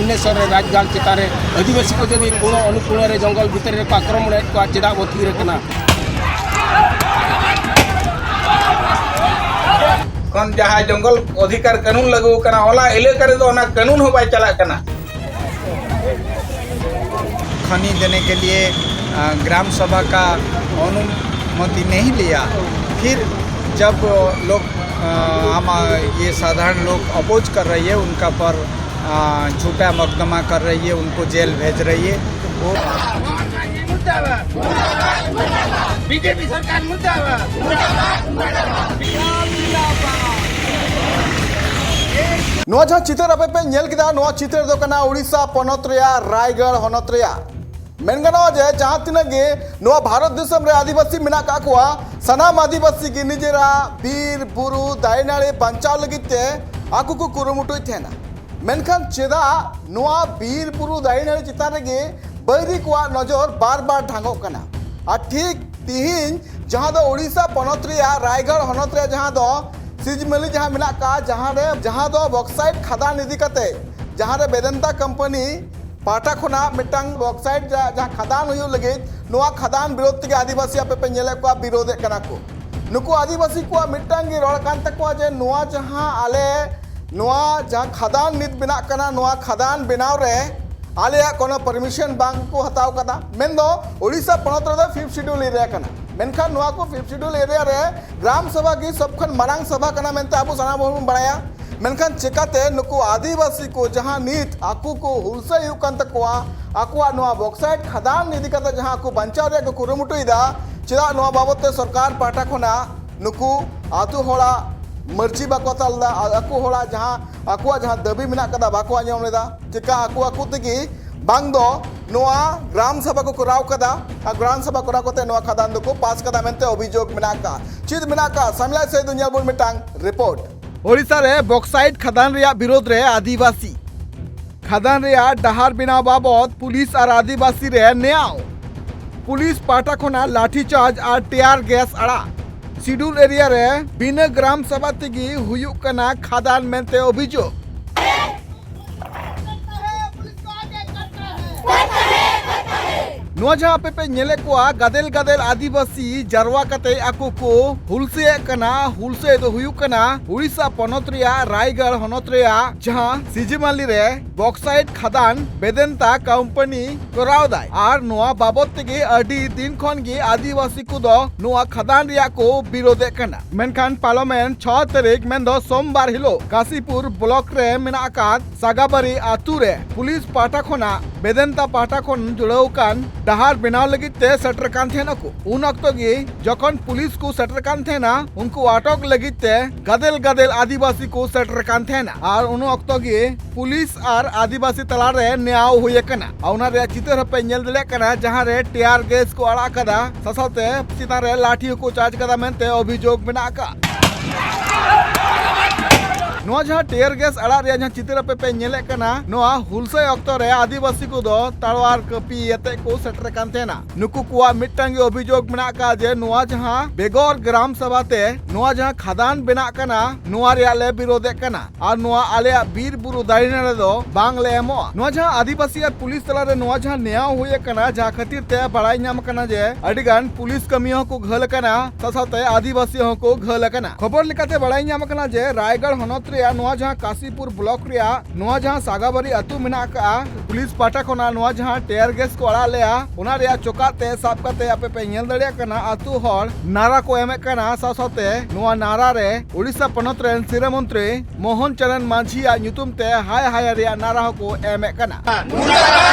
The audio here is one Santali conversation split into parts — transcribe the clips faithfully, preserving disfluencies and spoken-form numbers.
ᱵᱷᱩᱵᱽᱱᱮᱥᱚᱨ ᱨᱮ ᱨᱟᱡᱽᱜᱟᱲ ᱪᱮᱛᱟᱱ ᱨᱮ ᱟᱹᱫᱤᱵᱟᱹᱥᱤ ᱠᱚ ᱡᱩᱫᱤ ᱠᱳᱱᱳ ᱚᱱᱩᱠᱳᱱᱚ ᱨᱮ ᱡᱚᱝᱜᱚᱞ ᱵᱷᱤᱛᱨᱤ ᱨᱮᱠᱚ ᱟᱠᱨᱚᱢᱚᱱᱮᱫ ᱠᱚᱣᱟ, ᱪᱮᱫᱟᱜ ᱵᱚ ᱛᱷᱤᱨ ᱟᱠᱟᱱᱟ? ᱠᱷᱚᱱ ᱡᱟᱦᱟᱸ ᱡᱚᱝᱜᱚᱞ ᱚᱫᱷᱤᱠᱟᱨ ᱠᱟᱹᱱᱩᱱ ᱞᱟᱹᱜᱩ ᱟᱠᱟᱱᱟ, ᱚᱱᱟ ᱮᱞᱟᱠᱟ ᱨᱮᱫᱚ ᱚᱱᱟ ᱠᱟᱹᱱᱩᱱ ᱦᱚᱸ ᱵᱟᱭ ᱪᱟᱞᱟᱜ ᱠᱟᱱᱟ᱾ खनि देने के लिए, अ, ग्राम सभा का अनुमति नहीं लिया। फिर जब लोग, अ, हम, अ, ये साधारण लोग अपोज कर रही है, उनका पर, अ, झूठा मुकदमा कर रही है, उनको जेल भेज रही है। वो बीजेपी सरकार मुर्दाबाद। ᱱᱚᱣᱟ ᱡᱟᱦᱟᱸ ᱪᱤᱛᱟᱹᱨ ᱟᱯᱮ ᱯᱮ ᱧᱮᱞ ᱠᱮᱫᱟ, ᱱᱚᱣᱟ ᱪᱤᱛᱟᱹᱨ ᱫᱚ ᱠᱟᱱᱟ ᱳᱰᱤᱥᱟ ᱯᱚᱱᱚᱛ ᱨᱮᱭᱟᱜ ᱨᱟᱭᱜᱟᱲ ᱦᱚᱱᱚᱛ ᱨᱮᱭᱟᱜ᱾ ᱢᱮᱱ ᱜᱟᱱᱚᱜᱼᱟ ᱡᱮ ᱡᱟᱦᱟᱸ ᱛᱤᱱᱟᱹᱜ ᱜᱮ ᱱᱚᱣᱟ ᱵᱷᱟᱨᱚᱛ ᱫᱤᱥᱚᱢ ᱨᱮ ᱟᱹᱫᱤᱵᱟᱹᱥᱤ ᱢᱮᱱᱟᱜ ᱠᱟᱜ ᱠᱚᱣᱟ, ᱥᱟᱱᱟᱢ ᱟᱹᱫᱤᱵᱟᱹᱥᱤ ᱜᱮ ᱱᱤᱡᱮᱨᱟᱜ ᱵᱤᱨ ᱵᱩᱨᱩ ᱫᱟᱨᱮ ᱱᱟᱹᱲᱤ ᱵᱟᱧᱪᱟᱣ ᱞᱟᱹᱜᱤᱫ ᱛᱮ ᱟᱠᱚ ᱠᱚ ᱠᱩᱨᱩᱢᱩᱴᱩᱭᱮᱫ ᱛᱟᱦᱮᱱᱟ᱾ ᱢᱮᱱᱠᱷᱟᱱ ᱪᱮᱫᱟᱜ ᱱᱚᱣᱟ ᱵᱤᱨ ᱵᱩᱨᱩ ᱫᱟᱨᱮ ᱱᱟᱹᱲᱤ ᱪᱮᱛᱟᱱ ᱨᱮᱜᱮ ᱵᱟᱹᱭᱨᱤ ᱠᱚᱣᱟᱜ ᱱᱚᱡᱚᱨ ᱵᱟᱨ ᱵᱟᱨ ᱰᱷᱟᱝᱚᱜ ᱠᱟᱱᱟ? ᱟᱨ ᱴᱷᱤᱠ ᱛᱤᱦᱤᱧ ᱡᱟᱦᱟᱸ ᱫᱚ ᱳᱰᱤᱥᱟ ᱯᱚᱱᱚᱛ ᱨᱮᱭᱟᱜ ᱨᱟᱭᱜᱟᱲ ᱦᱚᱱᱚᱛ ᱨᱮᱭᱟᱜ ᱡᱟᱦᱟᱸ ᱫᱚ ᱥᱤᱡᱽᱢᱟᱹᱞᱤ ᱡᱟᱦᱟᱸ ᱢᱮᱱᱟᱜ ᱟᱠᱟᱫ, ᱡᱟᱦᱟᱸ ᱨᱮ, ᱡᱟᱦᱟᱸ ᱫᱚ ᱵᱚᱠᱥᱟᱭᱤᱴ ᱠᱷᱟᱫᱟᱱ ᱤᱫᱤ ᱠᱟᱛᱮ, ᱡᱟᱦᱟᱸ ᱨᱮ ᱵᱮᱫᱟᱱᱛᱟ ᱠᱳᱢᱯᱟᱱᱤ ᱯᱟᱦᱴᱟ ᱠᱷᱚᱱᱟᱜ ᱢᱤᱫᱴᱟᱝ ᱵᱚᱠᱥᱟᱭᱤᱴ ᱡᱟ-, ᱡᱟᱦᱟᱸ ᱠᱷᱟᱫᱟᱱ ᱦᱩᱭᱩᱜ ᱞᱟᱹᱜᱤᱫ, ᱱᱚᱣᱟ ᱠᱷᱟᱫᱟᱱ ᱵᱤᱨᱳᱫᱷ ᱛᱮᱜᱮ ᱟᱹᱫᱤᱵᱟᱹᱥᱤ ᱟᱯᱮ ᱯᱮ ᱧᱮᱞᱮᱫ ᱠᱚᱣᱟ ᱵᱤᱨᱳᱫᱷᱮᱫ ᱠᱟᱱᱟ ᱠᱚ᱾ ᱱᱩᱠᱩ ᱟᱹᱫᱤᱵᱟᱹᱥᱤ ᱠᱚᱣᱟᱜ ᱢᱤᱫᱴᱟᱝ ᱜᱮ ᱨᱚᱲ ᱠᱟᱱ ᱛᱟᱠᱚᱣᱟ ᱡᱮ ᱱᱚᱣᱟ ᱡᱟᱦᱟᱸ ᱟᱞᱮ, ᱱᱚᱣᱟ ᱡᱟᱦᱟᱸ ᱠᱷᱟᱫᱟᱱ ᱱᱤᱛ ᱵᱮᱱᱟᱜ ᱠᱟᱱᱟ, ᱱᱚᱣᱟ ᱠᱷᱟᱫᱟᱱ ᱵᱮᱱᱟᱣ ᱨᱮ ᱟᱞᱮᱭᱟᱜ ᱠᱳᱱᱳ ᱯᱟᱨᱢᱤᱥᱚᱱ ᱵᱟᱝ ᱠᱚ ᱦᱟᱛᱟᱣ ᱠᱟᱫᱟ᱾ ᱢᱮᱱᱫᱚ ᱳᱰᱤᱥᱟ ᱯᱚᱱᱚᱛ ᱨᱮᱫᱚ ᱯᱷᱤᱯᱛᱷ ᱥᱤᱰᱩᱞ ᱮᱨᱤᱭᱟ ᱠᱟᱱᱟ, ᱢᱮᱱᱠᱷᱟᱱ ᱱᱚᱣᱟ ᱠᱚ ᱯᱷᱤᱯᱛᱷ ᱥᱤᱰᱩᱞ ᱮᱨᱤᱭᱟ ᱨᱮ ᱜᱨᱟᱢ ᱥᱚᱵᱷᱟ ᱜᱮ ᱥᱚᱵ ᱠᱷᱚᱱ ᱢᱟᱨᱟᱝ ᱥᱚᱵᱷᱟ ᱠᱟᱱᱟ ᱢᱮᱱᱛᱮ ᱟᱵᱚ ᱥᱟᱱᱟᱢ ᱦᱚᱲ ᱵᱚᱱ ᱵᱟᱲᱟᱭᱟ᱾ ᱢᱮᱱᱠᱷᱟᱱ ᱪᱮᱠᱟᱛᱮ ᱱᱩᱠᱩ ᱟᱹᱫᱤᱵᱟᱹᱥᱤ ᱠᱚ ᱡᱟᱦᱟᱸ ᱱᱤᱛ ᱟᱠᱚ ᱠᱚ ᱦᱩᱞᱥᱟᱹᱭ ᱦᱩᱭᱩᱜ ᱠᱟᱱ ᱛᱟᱠᱚᱣᱟ, ᱟᱠᱚᱣᱟᱜ ᱱᱚᱣᱟ ᱵᱚᱠᱥᱟᱭᱤᱴ ᱠᱷᱟᱫᱟᱱ ᱤᱫᱤ ᱠᱟᱛᱮ ᱡᱟᱦᱟᱸ ᱟᱠᱚ ᱵᱟᱧᱪᱟᱣ ᱨᱮᱭᱟᱜ ᱠᱚ ᱠᱩᱨᱩᱢᱩᱴᱩᱭᱮᱫᱟ, ᱪᱮᱫᱟᱜ ᱱᱚᱣᱟ ᱵᱟᱵᱚᱛ ᱛᱮ ᱥᱚᱨᱠᱟᱨ ᱯᱟᱦᱴᱟ ᱠᱷᱚᱱᱟᱜ ᱱᱩᱠᱩ ᱟᱛᱳ ᱦᱚᱲᱟᱜ ᱢᱟᱹᱨᱡᱤ ᱵᱟᱠᱚ ᱦᱟᱛᱟᱣ ᱞᱮᱫᱟ? ᱟ-, ᱟᱠᱚ ᱦᱚᱲᱟᱜ ᱡᱟᱦᱟᱸ, ᱟᱠᱚᱣᱟᱜ ᱡᱟᱦᱟᱸ ᱫᱟᱹᱵᱤ ᱢᱮᱱᱟᱜ ᱠᱟᱫᱟ, ᱵᱟᱠᱚ ᱟᱸᱡᱚᱢ ᱞᱮᱫᱟ᱾ ᱪᱮᱠᱟ ᱟᱠᱚ ᱟᱠᱚ ᱛᱮᱜᱮ ᱵᱟᱝ ᱫᱚ ᱱᱚᱣᱟ ᱜᱨᱟᱢ ᱥᱚᱵᱷᱟ ᱠᱚ ᱠᱚᱨᱟᱣ ᱠᱟᱫᱟ, ᱟᱨ ᱜᱨᱟᱢ ᱥᱚᱵᱷᱟ ᱠᱚᱨᱟᱣ ᱠᱟᱛᱮ ᱱᱚᱣᱟ ᱠᱷᱟᱫᱟᱱ ᱫᱚᱠᱚ ᱯᱟᱥ ᱠᱟᱫᱟ ᱢᱮᱱᱛᱮ ᱚᱵᱷᱤᱡᱳᱜᱽ ᱢᱮᱱᱟᱜ ᱟᱠᱟᱫ᱾ ᱪᱮᱫ ᱢᱮᱱᱟᱜ ᱟᱠᱟᱫ, ᱥᱟᱢᱞᱟ ᱥᱮᱫ ᱫᱚ ᱧᱮᱞ ᱵᱚᱱ ᱢᱤᱫᱴᱟᱝ ᱨᱤᱯᱳᱨᱴ᱾ ᱳᱰᱤᱥᱟ ᱨᱮ ᱵᱚᱠᱥᱟᱭᱤᱴ ᱠᱷᱟᱫᱟᱱ ᱨᱮᱭᱟᱜ ᱵᱤᱨᱳᱫᱷ ᱨᱮ ᱟᱹᱫᱤᱵᱟᱹᱥᱤ᱾ ᱠᱷᱟᱫᱟᱱ ᱨᱮᱭᱟᱜ ᱰᱟᱦᱟᱨ ᱵᱮᱱᱟᱣ ᱵᱟᱵᱚᱛ ᱯᱩᱞᱤᱥ ᱟᱨ ᱟᱹᱫᱤᱵᱟᱹᱥᱤ ᱨᱮ ᱱᱮᱭᱟᱣ᱾ ᱯᱩᱞᱤᱥ ᱯᱟᱦᱴᱟ ᱠᱷᱚᱱᱟᱜ ᱞᱟᱴᱷᱤ ᱪᱟᱨᱡᱽ ᱟᱨ ᱴᱤᱭᱟᱨ ᱜᱮᱥ ᱟᱲᱟᱜ᱾ ᱥᱤᱰᱩᱞ ᱮᱨᱤᱭᱟ ᱨᱮ ᱵᱤᱱᱟᱹ ᱜᱨᱟᱢ ᱥᱚᱵᱷᱟ ᱛᱮᱜᱮ ᱦᱩᱭᱩᱜ ᱠᱟᱱᱟ ᱠᱷᱟᱫᱟᱱ ᱢᱮᱱᱛᱮ ᱚᱵᱷᱤᱡᱳᱜᱽ᱾ ᱱᱚᱣᱟ ᱡᱟᱦᱟᱸ ᱟᱯᱮ ᱯᱮ ᱧᱮᱞᱮᱫ ᱠᱚᱣᱟ, ᱜᱟᱫᱮᱞ ᱜᱟᱫᱮᱞ ᱟᱹᱫᱤᱵᱟᱹᱥᱤ ᱡᱟᱨᱣᱟ ᱠᱟᱛᱮ ᱟᱠᱚ ᱠᱚ ᱦᱩᱞᱥᱟᱹᱭᱮᱫ ᱠᱟᱱᱟ᱾ ᱦᱩᱞᱥᱟᱹᱭ ᱫᱚ ᱦᱩᱭᱩᱜ ᱠᱟᱱᱟ ᱩᱲᱤᱥᱥᱟ ᱯᱚᱱᱚᱛ ᱨᱮᱭᱟᱜ ᱨᱟᱭᱜᱟᱲ ᱦᱚᱱᱚᱛ ᱨᱮᱭᱟᱜ ᱡᱟᱦᱟᱸ ᱥᱤᱡᱤᱢᱟᱞᱤ ᱨᱮ ᱵᱚᱠᱥᱟᱭᱤᱴ ᱠᱷᱟᱫᱟᱱ ᱵᱮᱫᱮᱱᱛᱟ ᱠᱳᱢᱯᱟᱱᱤ ᱠᱚᱨᱟᱣ ᱫᱟᱭ᱾ ᱟᱨ ᱱᱚᱣᱟ ᱵᱟᱵᱚᱛ ᱛᱮᱜᱮ ᱟᱹᱰᱤ ᱫᱤᱱ ᱠᱷᱚᱱ ᱜᱮ ᱟᱹᱫᱤᱵᱟᱹᱥᱤ ᱠᱚᱫᱚ ᱱᱚᱣᱟ ᱠᱷᱟᱫᱟᱱ ᱨᱮᱭᱟᱜ ᱠᱚ ᱵᱤᱨᱳᱫᱮᱫ ᱠᱟᱱᱟ᱾ ᱢᱮᱱᱠᱷᱟᱱ ᱯᱟᱨᱞᱟᱢᱮᱱᱴ ᱪᱷᱚ ᱛᱟᱹᱨᱤᱠᱷ, ᱢᱮᱱᱫᱚ ᱥᱳᱢᱵᱟᱨ ᱦᱤᱞᱳᱜ ᱠᱟᱥᱤᱯᱩᱨ ᱵᱞᱚᱠ ᱨᱮ ᱢᱮᱱᱟᱜ ᱟᱠᱟᱫ ᱥᱟᱜᱟᱵᱟᱨᱤ ᱟᱛᱩ ᱨᱮ ᱯᱩᱞᱤᱥ ᱯᱟᱦᱴᱟ ᱠᱷᱚᱱᱟᱜ, ᱵᱮᱫᱮᱱᱛᱟ ᱯᱟᱦᱴᱟ ᱠᱷᱚᱱ ᱡᱩᱲᱟᱹᱣ ᱟᱠᱟᱱ ᱰᱟᱦᱟᱨ ᱵᱮᱱᱟᱣ ᱞᱟᱹᱜᱤᱫ ᱛᱮ ᱥᱮᱴᱮᱨ ᱠᱟᱱ ᱛᱟᱦᱮᱱ ᱟᱠᱚ᱾ ᱩᱱ ᱚᱠᱛᱚ ᱜᱮ ᱡᱚᱠᱷᱚᱱ ᱯᱩᱞᱤᱥ ᱠᱚ ᱥᱮᱴᱮᱨ ᱠᱟᱱ ᱛᱟᱦᱮᱱᱟ, ᱩᱱᱠᱩ ᱟᱴᱚᱠ ᱞᱟᱹᱜᱤᱫ ᱛᱮ ᱜᱟᱫᱮᱞ ᱜᱟᱫᱮᱞ ᱟᱹᱫᱤᱵᱟᱹᱥᱤ ᱠᱚ ᱥᱮᱴᱮᱨ ᱠᱟᱱ ᱛᱟᱦᱮᱱᱟ᱾ ᱟᱨ ᱩᱱ ᱚᱠᱛᱚ ᱜᱮ ᱯᱩᱞᱤᱥ ᱟᱨ ᱟᱹᱫᱤᱵᱟᱹᱥᱤ ᱛᱟᱞᱟᱨᱮ ᱱᱮᱭᱟᱣ ᱦᱩᱭ ᱟᱠᱟᱱᱟ᱾ ᱟᱨ ᱚᱱᱟ ᱨᱮᱭᱟᱜ ᱪᱤᱛᱟᱹᱨ ᱦᱚᱸᱯᱮ ᱧᱮᱞ ᱫᱟᱲᱮᱭᱟᱜ ᱠᱟᱱᱟ, ᱡᱟᱦᱟᱸ ᱨᱮ ᱴᱤᱭᱟᱨ ᱜᱮᱥ ᱠᱚ ᱟᱲᱟᱜ ᱟᱠᱟᱫᱟ, ᱥᱟᱶᱛᱮ ᱪᱮᱛᱟᱱ ᱨᱮ ᱞᱟᱴᱷᱤ ᱦᱚᱸᱠᱚ ᱪᱟᱨᱡᱽ ᱟᱠᱟᱫᱟ ᱢᱮᱱᱛᱮ ᱚᱵᱷᱤᱡᱳᱜᱽ ᱢᱮᱱᱟᱜ ᱟᱠᱟᱫ᱾ ᱱᱚᱣᱟ ᱡᱟᱦᱟᱸ ᱴᱤᱭᱟᱨ ᱜᱮᱥ ᱟᱲᱟᱜ ᱨᱮᱭᱟᱜ ᱡᱟᱦᱟᱸ ᱪᱤᱛᱟᱹᱨ ᱟᱯᱮ ᱯᱮ ᱧᱮᱞᱮᱫ ᱠᱟᱱᱟ, ᱱᱚᱣᱟ ᱦᱩᱞᱥᱟᱹᱭ ᱚᱠᱛᱚ ᱨᱮ ᱟᱹᱫᱤᱵᱟᱹᱥᱤ ᱠᱚᱫᱚ ᱛᱟᱲᱣᱟᱨ ᱠᱟᱹᱯᱤ ᱟᱛᱮ ᱠᱚ ᱥᱮᱴᱮᱨ ᱠᱟᱱ ᱛᱟᱦᱮᱱᱟ᱾ ᱱᱩᱠᱩ ᱠᱚᱣᱟᱜ ᱢᱤᱫᱴᱟᱝ ᱜᱮ ᱚᱵᱷᱤᱡᱳᱜᱽ ᱢᱮᱱᱟᱜ ᱟᱠᱟᱫ ᱡᱮ ᱱᱚᱣᱟ ᱡᱟᱦᱟᱸ ᱵᱮᱜᱚᱨ ᱜᱨᱟᱢ ᱥᱚᱵᱷᱟ ᱛᱮ ᱱᱚᱣᱟ ᱡᱟᱦᱟᱸ ᱠᱷᱟᱫᱟᱱ ᱵᱮᱱᱟᱜ ᱠᱟᱱᱟ, ᱱᱚᱣᱟ ᱨᱮᱭᱟᱜ ᱞᱮ ᱵᱤᱨᱳᱫᱮᱫ ᱠᱟᱱᱟ᱾ ᱟᱨ ᱱᱚᱣᱟ ᱟᱞᱮᱭᱟᱜ ᱵᱤᱨ ᱵᱩᱨᱩ ᱫᱟᱨᱮ ᱱᱟᱹᱲᱤ ᱫᱚ ᱵᱟᱝ ᱞᱮ ᱮᱢᱚᱜᱼᱟ᱾ ᱱᱚᱣᱟ ᱡᱟᱦᱟᱸ ᱟᱹᱫᱤᱵᱟᱹᱥᱤ ᱟᱨ ᱯᱩᱞᱤᱥ ᱛᱟᱞᱟᱨᱮ ᱱᱚᱣᱟ ᱡᱟᱦᱟᱸ ᱱᱮᱭᱟᱣ ᱦᱩᱭ ᱟᱠᱟᱱᱟ, ᱡᱟᱦᱟᱸ ᱠᱷᱟᱹᱛᱤᱨ ᱛᱮ ᱵᱟᱲᱟᱭ ᱧᱟᱢ ᱟᱠᱟᱱᱟ ᱡᱮ ᱟᱹᱰᱤ ᱜᱟᱱ ᱯᱩᱞᱤᱥ ᱠᱟᱹᱢᱤᱭᱟᱹ ᱦᱚᱸᱠᱚ ᱜᱷᱟᱹᱞ ᱟᱠᱟᱱᱟ, ᱥᱟᱶ ᱥᱟᱶᱛᱮ ᱟᱹᱫᱤᱵᱟᱹᱥᱤ ᱦᱚᱸᱠᱚ ᱜᱷᱟᱹᱞ ᱟᱠᱟᱱᱟ᱾ ᱠᱷᱚᱵᱚᱨ ᱞᱮᱠᱟᱛᱮ ᱵᱟᱲᱟᱭ ᱧᱟᱢ ᱟᱠᱟᱱᱟ ᱡᱮ ᱨᱟᱭᱜᱟᱲ ᱦᱚᱱᱚᱛ ᱨᱮᱭᱟᱜ ᱱᱚᱣᱟ ᱡᱟᱦᱟᱸ ᱠᱟᱥᱤᱯᱩᱨ ᱵᱞᱚᱠ ᱨᱮᱭᱟᱜ ᱱᱚᱣᱟ ᱡᱟᱦᱟᱸ ᱥᱟᱜᱟᱵᱟᱨᱤ ᱟᱹᱛᱩ ᱢᱮᱱᱟᱜ ᱟᱠᱟᱫᱼᱟ, ᱯᱩᱞᱤᱥ ᱯᱟᱦᱴᱟ ᱠᱷᱚᱱᱟᱜ ᱱᱚᱣᱟ ᱡᱟᱦᱟᱸ ᱴᱤᱭᱟᱨ ᱜᱮᱥ ᱠᱚ ᱟᱲᱟᱜ ᱞᱮᱜᱼᱟ, ᱚᱱᱟ ᱨᱮᱭᱟᱜ ᱪᱚᱠᱟᱜ ᱛᱮ ᱥᱟᱵ ᱠᱟᱛᱮ ᱟᱯᱮ ᱯᱮ ᱧᱮᱞ ᱫᱟᱲᱮᱭᱟᱜ ᱠᱟᱱᱟ, ᱟᱹᱛᱩ ᱦᱚᱲ ᱱᱟᱨᱟ ᱠᱚ ᱮᱢᱮᱫ ᱠᱟᱱᱟ᱾ ᱥᱟᱶ ᱥᱟᱶᱛᱮ ᱱᱚᱣᱟ ᱱᱟᱨᱟ ᱨᱮ ᱳᱰᱤᱥᱟ ᱯᱚᱱᱚᱛ ᱨᱮᱱ ᱥᱤᱨᱟᱹ ᱢᱚᱱᱛᱨᱤ ᱢᱳᱦᱚᱱ ᱪᱚᱨᱚᱱ ᱢᱟᱹᱡᱷᱤᱭᱟᱜ ᱧᱩᱛᱩᱢ ᱛᱮ ᱦᱟᱭ ᱦᱟᱭ ᱨᱮᱭᱟᱜ ᱱᱟᱨᱟ ᱦᱚᱸᱠᱚ ᱮᱢᱮᱫ ᱠᱟᱱᱟ᱾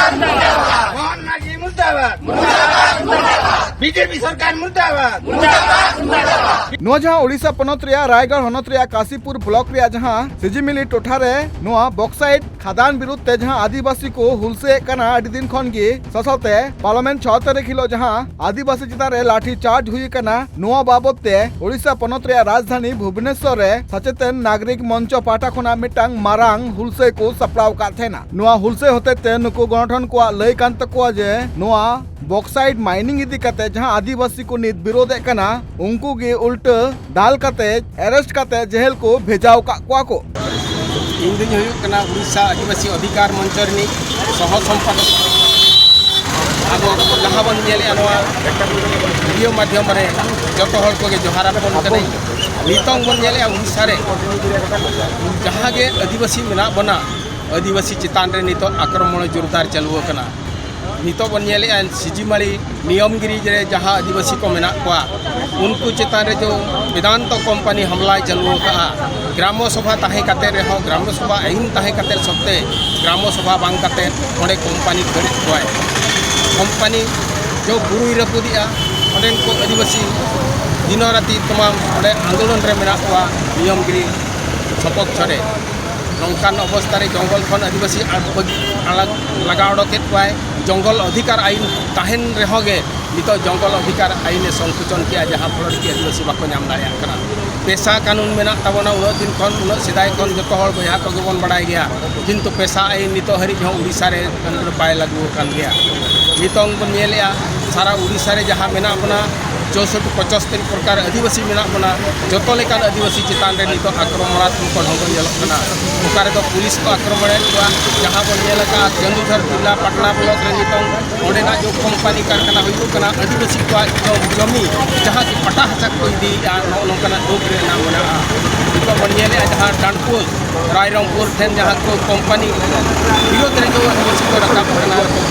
ᱢᱳᱦᱚᱱ ᱢᱟᱹᱡᱷᱤ ᱢᱩᱨᱫᱟᱵᱟᱫ᱾ ᱢᱩᱨᱫᱟᱵᱟᱫ, ᱢᱩᱨᱫᱟᱵᱟᱫ᱾ ᱵᱤᱡᱮᱯᱤ ᱥᱚᱨᱠᱟᱨ ᱢᱩᱨᱫᱟᱵᱟᱫ᱾ ᱢᱩᱨᱫᱟᱵᱟᱫ, ᱢᱩᱨᱫᱟᱵᱟᱫ᱾ ᱱᱚᱣᱟ ᱡᱟᱦᱟᱸ ᱳᱰᱤᱥᱟ ᱯᱚᱱᱚᱛ ᱨᱮᱭᱟᱜ ᱨᱟᱭᱜᱟᱲ ᱦᱚᱱᱚᱛ ᱨᱮᱭᱟᱜ ᱠᱟᱥᱤᱯᱩᱨ ᱵᱞᱚᱠ ᱨᱮᱭᱟᱜ ᱡᱟᱦᱟᱸ ᱥᱤᱡᱤᱢᱤᱞᱤ ᱴᱚᱴᱷᱟ ᱨᱮ ᱱᱚᱣᱟ ᱵᱚᱠᱥᱟᱭᱤᱴ ᱠᱷᱟᱫᱟᱱ ᱵᱤᱨᱩᱫᱷ ᱛᱮ ᱡᱟᱦᱟᱸ ᱟᱹᱫᱤᱵᱟᱹᱥᱤ ᱠᱚ ᱦᱩᱞᱥᱟᱹᱭᱮᱫ ᱠᱟᱱᱟ ᱟᱹᱰᱤ ᱫᱤᱱ ᱠᱷᱚᱱ ᱜᱮ, ᱥᱟᱶᱛᱮ ᱯᱟᱨᱞᱟᱢᱮᱱᱴ ᱪᱷᱚ ᱛᱟᱹᱨᱤᱠᱷ ᱦᱤᱞᱳᱜ ᱡᱟᱦᱟᱸ ᱟᱹᱫᱤᱵᱟᱹᱥᱤ ᱪᱮᱛᱟᱱ ᱨᱮ ᱞᱟᱴᱷᱤ ᱪᱟᱨᱡᱽ ᱦᱩᱭ ᱟᱠᱟᱱᱟ, ᱱᱚᱣᱟ ᱵᱟᱵᱚᱛ ᱛᱮ ᱳᱰᱤᱥᱟ ᱯᱚᱱᱚᱛ ᱨᱮᱭᱟᱜ ᱨᱟᱡᱽᱫᱷᱟᱱᱤ ᱵᱷᱩᱵᱽᱱᱮᱥᱚᱨ ᱨᱮ ᱥᱚᱪᱮᱛᱚᱱ ᱱᱟᱜᱚᱨᱤᱠ ᱢᱚᱧᱪᱚ ᱯᱟᱦᱴᱟ ᱠᱷᱚᱱᱟᱜ ᱢᱤᱫᱴᱟᱝ ᱢᱟᱨᱟᱝ ᱦᱩᱞᱥᱟᱹᱭ ᱠᱚ ᱥᱟᱯᱲᱟᱣ ᱟᱠᱟᱫ ᱛᱟᱦᱮᱱᱟ᱾ ᱱᱚᱣᱟ ᱦᱩᱞᱥᱟᱹᱭ ᱦᱚᱛᱮᱡ ᱛᱮ ᱱᱩᱠᱩ ᱜᱚᱱᱚᱴᱷᱚᱱ ᱠᱚᱣᱟᱜ ᱞᱟᱹᱭ ᱠᱟᱱ ᱛᱟᱠᱚᱣᱟ ᱡᱮ ᱱᱚᱣᱟ ᱵᱚᱠᱥᱟᱭᱤᱴ ᱢᱟᱭᱱᱤᱝ ᱤᱫᱤ ᱠᱟᱛᱮ ᱡᱟᱦᱟᱸ ᱟᱹᱫᱤᱵᱟᱹᱥᱤ ᱠᱚ ᱱᱤᱛ ᱵᱤᱨᱳᱫᱷ ᱮᱫ ᱠᱟᱱᱟ, ᱩᱱᱠᱩ ᱜᱮ ᱩᱞᱴᱟᱹ ᱫᱟᱞ ᱠᱟᱛᱮ, ᱮᱨᱮᱥᱴ ᱠᱟᱛᱮ ᱡᱮᱦᱮᱞ ᱠᱚ ᱵᱷᱮᱡᱟᱣ ᱟᱠᱟᱫ ᱠᱚᱣᱟ ᱠᱚ᱾ ᱤᱧ ᱫᱩᱧ ᱦᱩᱭᱩᱜ ᱠᱟᱱᱟ ᱩᱲᱤᱥᱥᱟ ᱟᱹᱫᱤᱵᱟᱹᱥᱤ ᱚᱫᱷᱤᱠᱟᱨ ᱢᱚᱧᱪᱚ ᱨᱤᱱᱤᱡ ᱥᱚᱦᱚ ᱥᱚᱢᱯᱟᱫᱚᱠ᱾ ᱡᱟᱦᱟᱸ ᱵᱚᱱ ᱧᱮᱞᱮᱜᱼᱟ ᱱᱚᱣᱟ ᱵᱷᱤᱰᱤᱭᱳ ᱢᱟᱫᱽᱫᱷᱚᱢ ᱨᱮ, ᱡᱚᱛᱚ ᱦᱚᱲ ᱠᱚᱜᱮ ᱡᱚᱦᱟᱨ ᱟᱵᱚᱱ ᱠᱟᱹᱱᱟᱹᱧ᱾ ᱱᱤᱛᱚᱝ ᱵᱚᱱ ᱧᱮᱞᱮᱜᱼᱟ ᱩᱲᱤᱥᱥᱟ ᱨᱮ ᱡᱟᱦᱟᱸ ᱜᱮ ᱟᱹᱫᱤᱵᱟᱹᱥᱤ ᱢᱮᱱᱟᱜ ᱵᱚᱱᱟ, ᱟᱹᱫᱤᱵᱟᱹᱥᱤ ᱪᱮᱛᱟᱱ ᱨᱮ ᱱᱤᱛᱚᱜ ᱟᱠᱨᱚᱢᱚᱬ ᱡᱳᱨᱫᱟᱨ ᱪᱟᱹᱞᱩ ᱟᱠᱟᱱᱟ᱾ ᱱᱤᱛᱚᱜ ᱵᱚᱱ ᱧᱮᱞᱮᱜᱼᱟ ᱥᱤᱡᱤᱢᱟᱹᱲᱤ ᱱᱤᱭᱚᱢᱜᱤᱨᱤ ᱨᱮ ᱡᱟᱦᱟᱸ ᱟᱹᱫᱤᱵᱟᱹᱥᱤ ᱠᱚ ᱢᱮᱱᱟᱜ ᱠᱚᱣᱟ, ᱩᱱᱠᱩ ᱪᱮᱛᱟᱱ ᱨᱮ ᱡᱚ ᱵᱮᱫᱟᱱᱛᱚ ᱠᱳᱢᱯᱟᱱᱤ ᱦᱟᱢᱞᱟᱭ ᱪᱟᱹᱞᱩ ᱟᱠᱟᱫᱼᱟ᱾ ᱜᱨᱟᱢᱚ ᱥᱚᱵᱷᱟ ᱛᱟᱦᱮᱸ ᱠᱟᱛᱮ ᱨᱮᱦᱚᱸ, ᱜᱨᱟᱢᱚ ᱥᱚᱵᱷᱟ ᱟᱹᱭᱤᱱ ᱛᱟᱦᱮᱸ ᱠᱟᱛᱮ ᱥᱚᱛᱛᱮ ᱜᱨᱟᱢᱚ ᱥᱚᱵᱷᱟ ᱵᱟᱝ ᱠᱟᱛᱮ ᱚᱸᱰᱮ ᱠᱳᱢᱯᱟᱱᱤ ᱠᱷᱟᱹᱲᱮᱫ ᱠᱚᱣᱟᱭ᱾ ᱠᱳᱢᱯᱟᱱᱤ ᱡᱚ ᱵᱩᱨᱩᱭ ᱨᱟᱹᱯᱩᱫᱮᱜᱼᱟ᱾ ᱚᱸᱰᱮᱱ ᱠᱚ ᱟᱹᱫᱤᱵᱟᱹᱥᱤ ᱫᱤᱱᱚ ᱨᱟᱛᱤ ᱛᱟᱢᱟᱢ ᱚᱸᱰᱮ ᱟᱱᱫᱳᱞᱚᱱ ᱨᱮ ᱢᱮᱱᱟᱜ ᱠᱚᱣᱟ ᱱᱤᱭᱚᱢᱜᱤᱨᱤ ᱥᱚᱯᱚᱠᱷ ᱨᱮ᱾ ᱱᱚᱝᱠᱟᱱ ᱚᱵᱚᱥᱛᱷᱟ ᱨᱮ ᱡᱚᱝᱜᱚᱞ ᱠᱷᱚᱱ ᱟᱹᱫᱤᱵᱟᱹᱥᱤ ᱟᱲ-, ᱵᱟᱹᱜᱤ-, ᱟᱲᱟᱜ ᱞᱟᱜᱟ ᱚᱰᱚᱠᱮᱫ ᱠᱚᱣᱟᱭ᱾ ᱡᱚᱝᱜᱚᱞ ᱚᱫᱷᱤᱠᱟᱨ ᱟᱭᱤᱱ ᱛᱟᱦᱮᱱ ᱨᱮᱦᱚᱸ ᱜᱮ ᱱᱤᱛᱚᱜ ᱡᱚᱝᱜᱚᱞ ᱚᱫᱷᱤᱠᱟᱨ ᱟᱭᱤᱱ ᱮ ᱥᱚᱝᱠᱳᱪᱚᱱ ᱠᱮᱜᱼᱟ, ᱡᱟᱦᱟᱸ ᱯᱷᱚᱞᱚ ᱨᱮ ᱟᱹᱫᱤᱵᱟᱹᱥᱤ ᱵᱟᱠᱚ ᱧᱟᱢ ᱫᱟᱲᱮᱭᱟᱜ ᱠᱟᱱᱟ᱾ ᱯᱮᱥᱟ ᱠᱟᱹᱱᱩᱱ ᱢᱮᱱᱟᱜ ᱛᱟᱵᱚᱱᱟ ᱩᱱᱟᱹᱜ ᱫᱤᱱ ᱠᱷᱚᱱ, ᱩᱱᱟᱹᱜ ᱥᱮᱫᱟᱭ ᱠᱷᱚᱱ ᱡᱚᱛᱚ ᱦᱚᱲ ᱵᱚᱭᱦᱟ ᱠᱚᱜᱮ ᱵᱚᱱ ᱵᱟᱲᱟᱭ ᱜᱮᱭᱟ, ᱠᱤᱱᱛᱩ ᱯᱮᱥᱟ ᱟᱭᱤᱱ ᱱᱤᱛᱚᱜ ᱦᱟᱹᱨᱤᱡ ᱦᱚᱸ ᱩᱲᱤᱥᱥᱟ ᱨᱮ ᱵᱟᱭ ᱞᱟᱹᱜᱩ ᱟᱠᱟᱱ ᱜᱮᱭᱟ᱾ ᱱᱤᱛᱚᱝ ᱵᱚᱱ ᱧᱮᱞᱮᱜᱼᱟ ᱥᱟᱨᱟ ᱩᱲᱤᱥᱥᱟ ᱨᱮ ᱡᱟᱦᱟᱸ ᱢᱮᱱᱟᱜ ᱵᱚᱱᱟ, ᱪᱳᱥᱚᱴᱴᱤ ᱯᱚᱸᱪᱟᱥᱴᱤ ᱯᱨᱚᱠᱟᱨ ᱟᱹᱫᱤᱵᱟᱹᱥᱤ ᱢᱮᱱᱟᱜ ᱵᱚᱱᱟ, ᱡᱚᱛᱚ ᱞᱮᱠᱟᱱ ᱟᱹᱫᱤᱵᱟᱹᱥᱤ ᱪᱮᱛᱟᱱ ᱨᱮ ᱱᱤᱛᱚᱜ ᱟᱠᱨᱚᱢᱚᱬᱟᱛᱢᱚᱠ ᱰᱷᱚᱝᱜᱚ ᱧᱮᱞᱚᱜ ᱠᱟᱱᱟ᱾ ᱚᱠᱟ ᱨᱮᱫᱚ ᱯᱩᱞᱤᱥ ᱠᱚ ᱟᱠᱨᱚᱢᱚᱬᱮᱫ ᱠᱚᱣᱟ, ᱡᱟᱦᱟᱸ ᱵᱚᱱ ᱧᱮᱞ ᱟᱠᱟᱫᱼᱟ ᱠᱮᱱᱫᱩᱡᱷᱚᱨ ᱡᱤᱞᱟ ᱯᱟᱴᱱᱟ ᱵᱞᱚᱠ ᱨᱮ ᱱᱤᱛᱚᱝ ᱚᱸᱰᱮᱱᱟᱜ ᱡᱚ ᱠᱳᱢᱯᱟᱱᱤ ᱠᱟᱨᱠᱷᱟᱱᱟ ᱦᱩᱭᱩᱜ ᱠᱟᱱᱟ, ᱟᱹᱫᱤᱵᱟᱹᱥᱤ ᱠᱚᱣᱟᱜ ᱡᱚ ᱡᱚᱢᱤ ᱡᱟᱦᱟᱸ ᱠᱤ ᱯᱟᱴᱟ ᱦᱟᱥᱟ ᱠᱚ ᱤᱫᱤᱭᱮᱫᱼᱟ, ᱱᱚᱜᱼᱚ ᱱᱚᱝᱠᱟᱱᱟᱜ ᱫᱩᱠ ᱨᱮ ᱢᱮᱱᱟᱜ ᱵᱚᱱᱟ᱾ ᱱᱤᱛᱚᱜ ᱵᱚᱱ ᱧᱮᱞᱮᱫᱼᱟ ᱡᱟᱦᱟᱸ ᱰᱟᱱᱯᱩᱨ ᱨᱟᱭᱨᱚᱝᱯᱩᱨ ᱴᱷᱮᱱ ᱡᱟᱦᱟᱸ ᱠᱚ ᱠᱳᱢᱯᱟᱱᱤ ᱵᱤᱨᱳᱫᱷ ᱨᱮ ᱡᱚ ᱟᱹᱫᱤᱵᱟᱹᱥᱤ ᱠᱚ ᱨᱟᱠᱟᱵ ᱟᱠᱟᱱᱟ,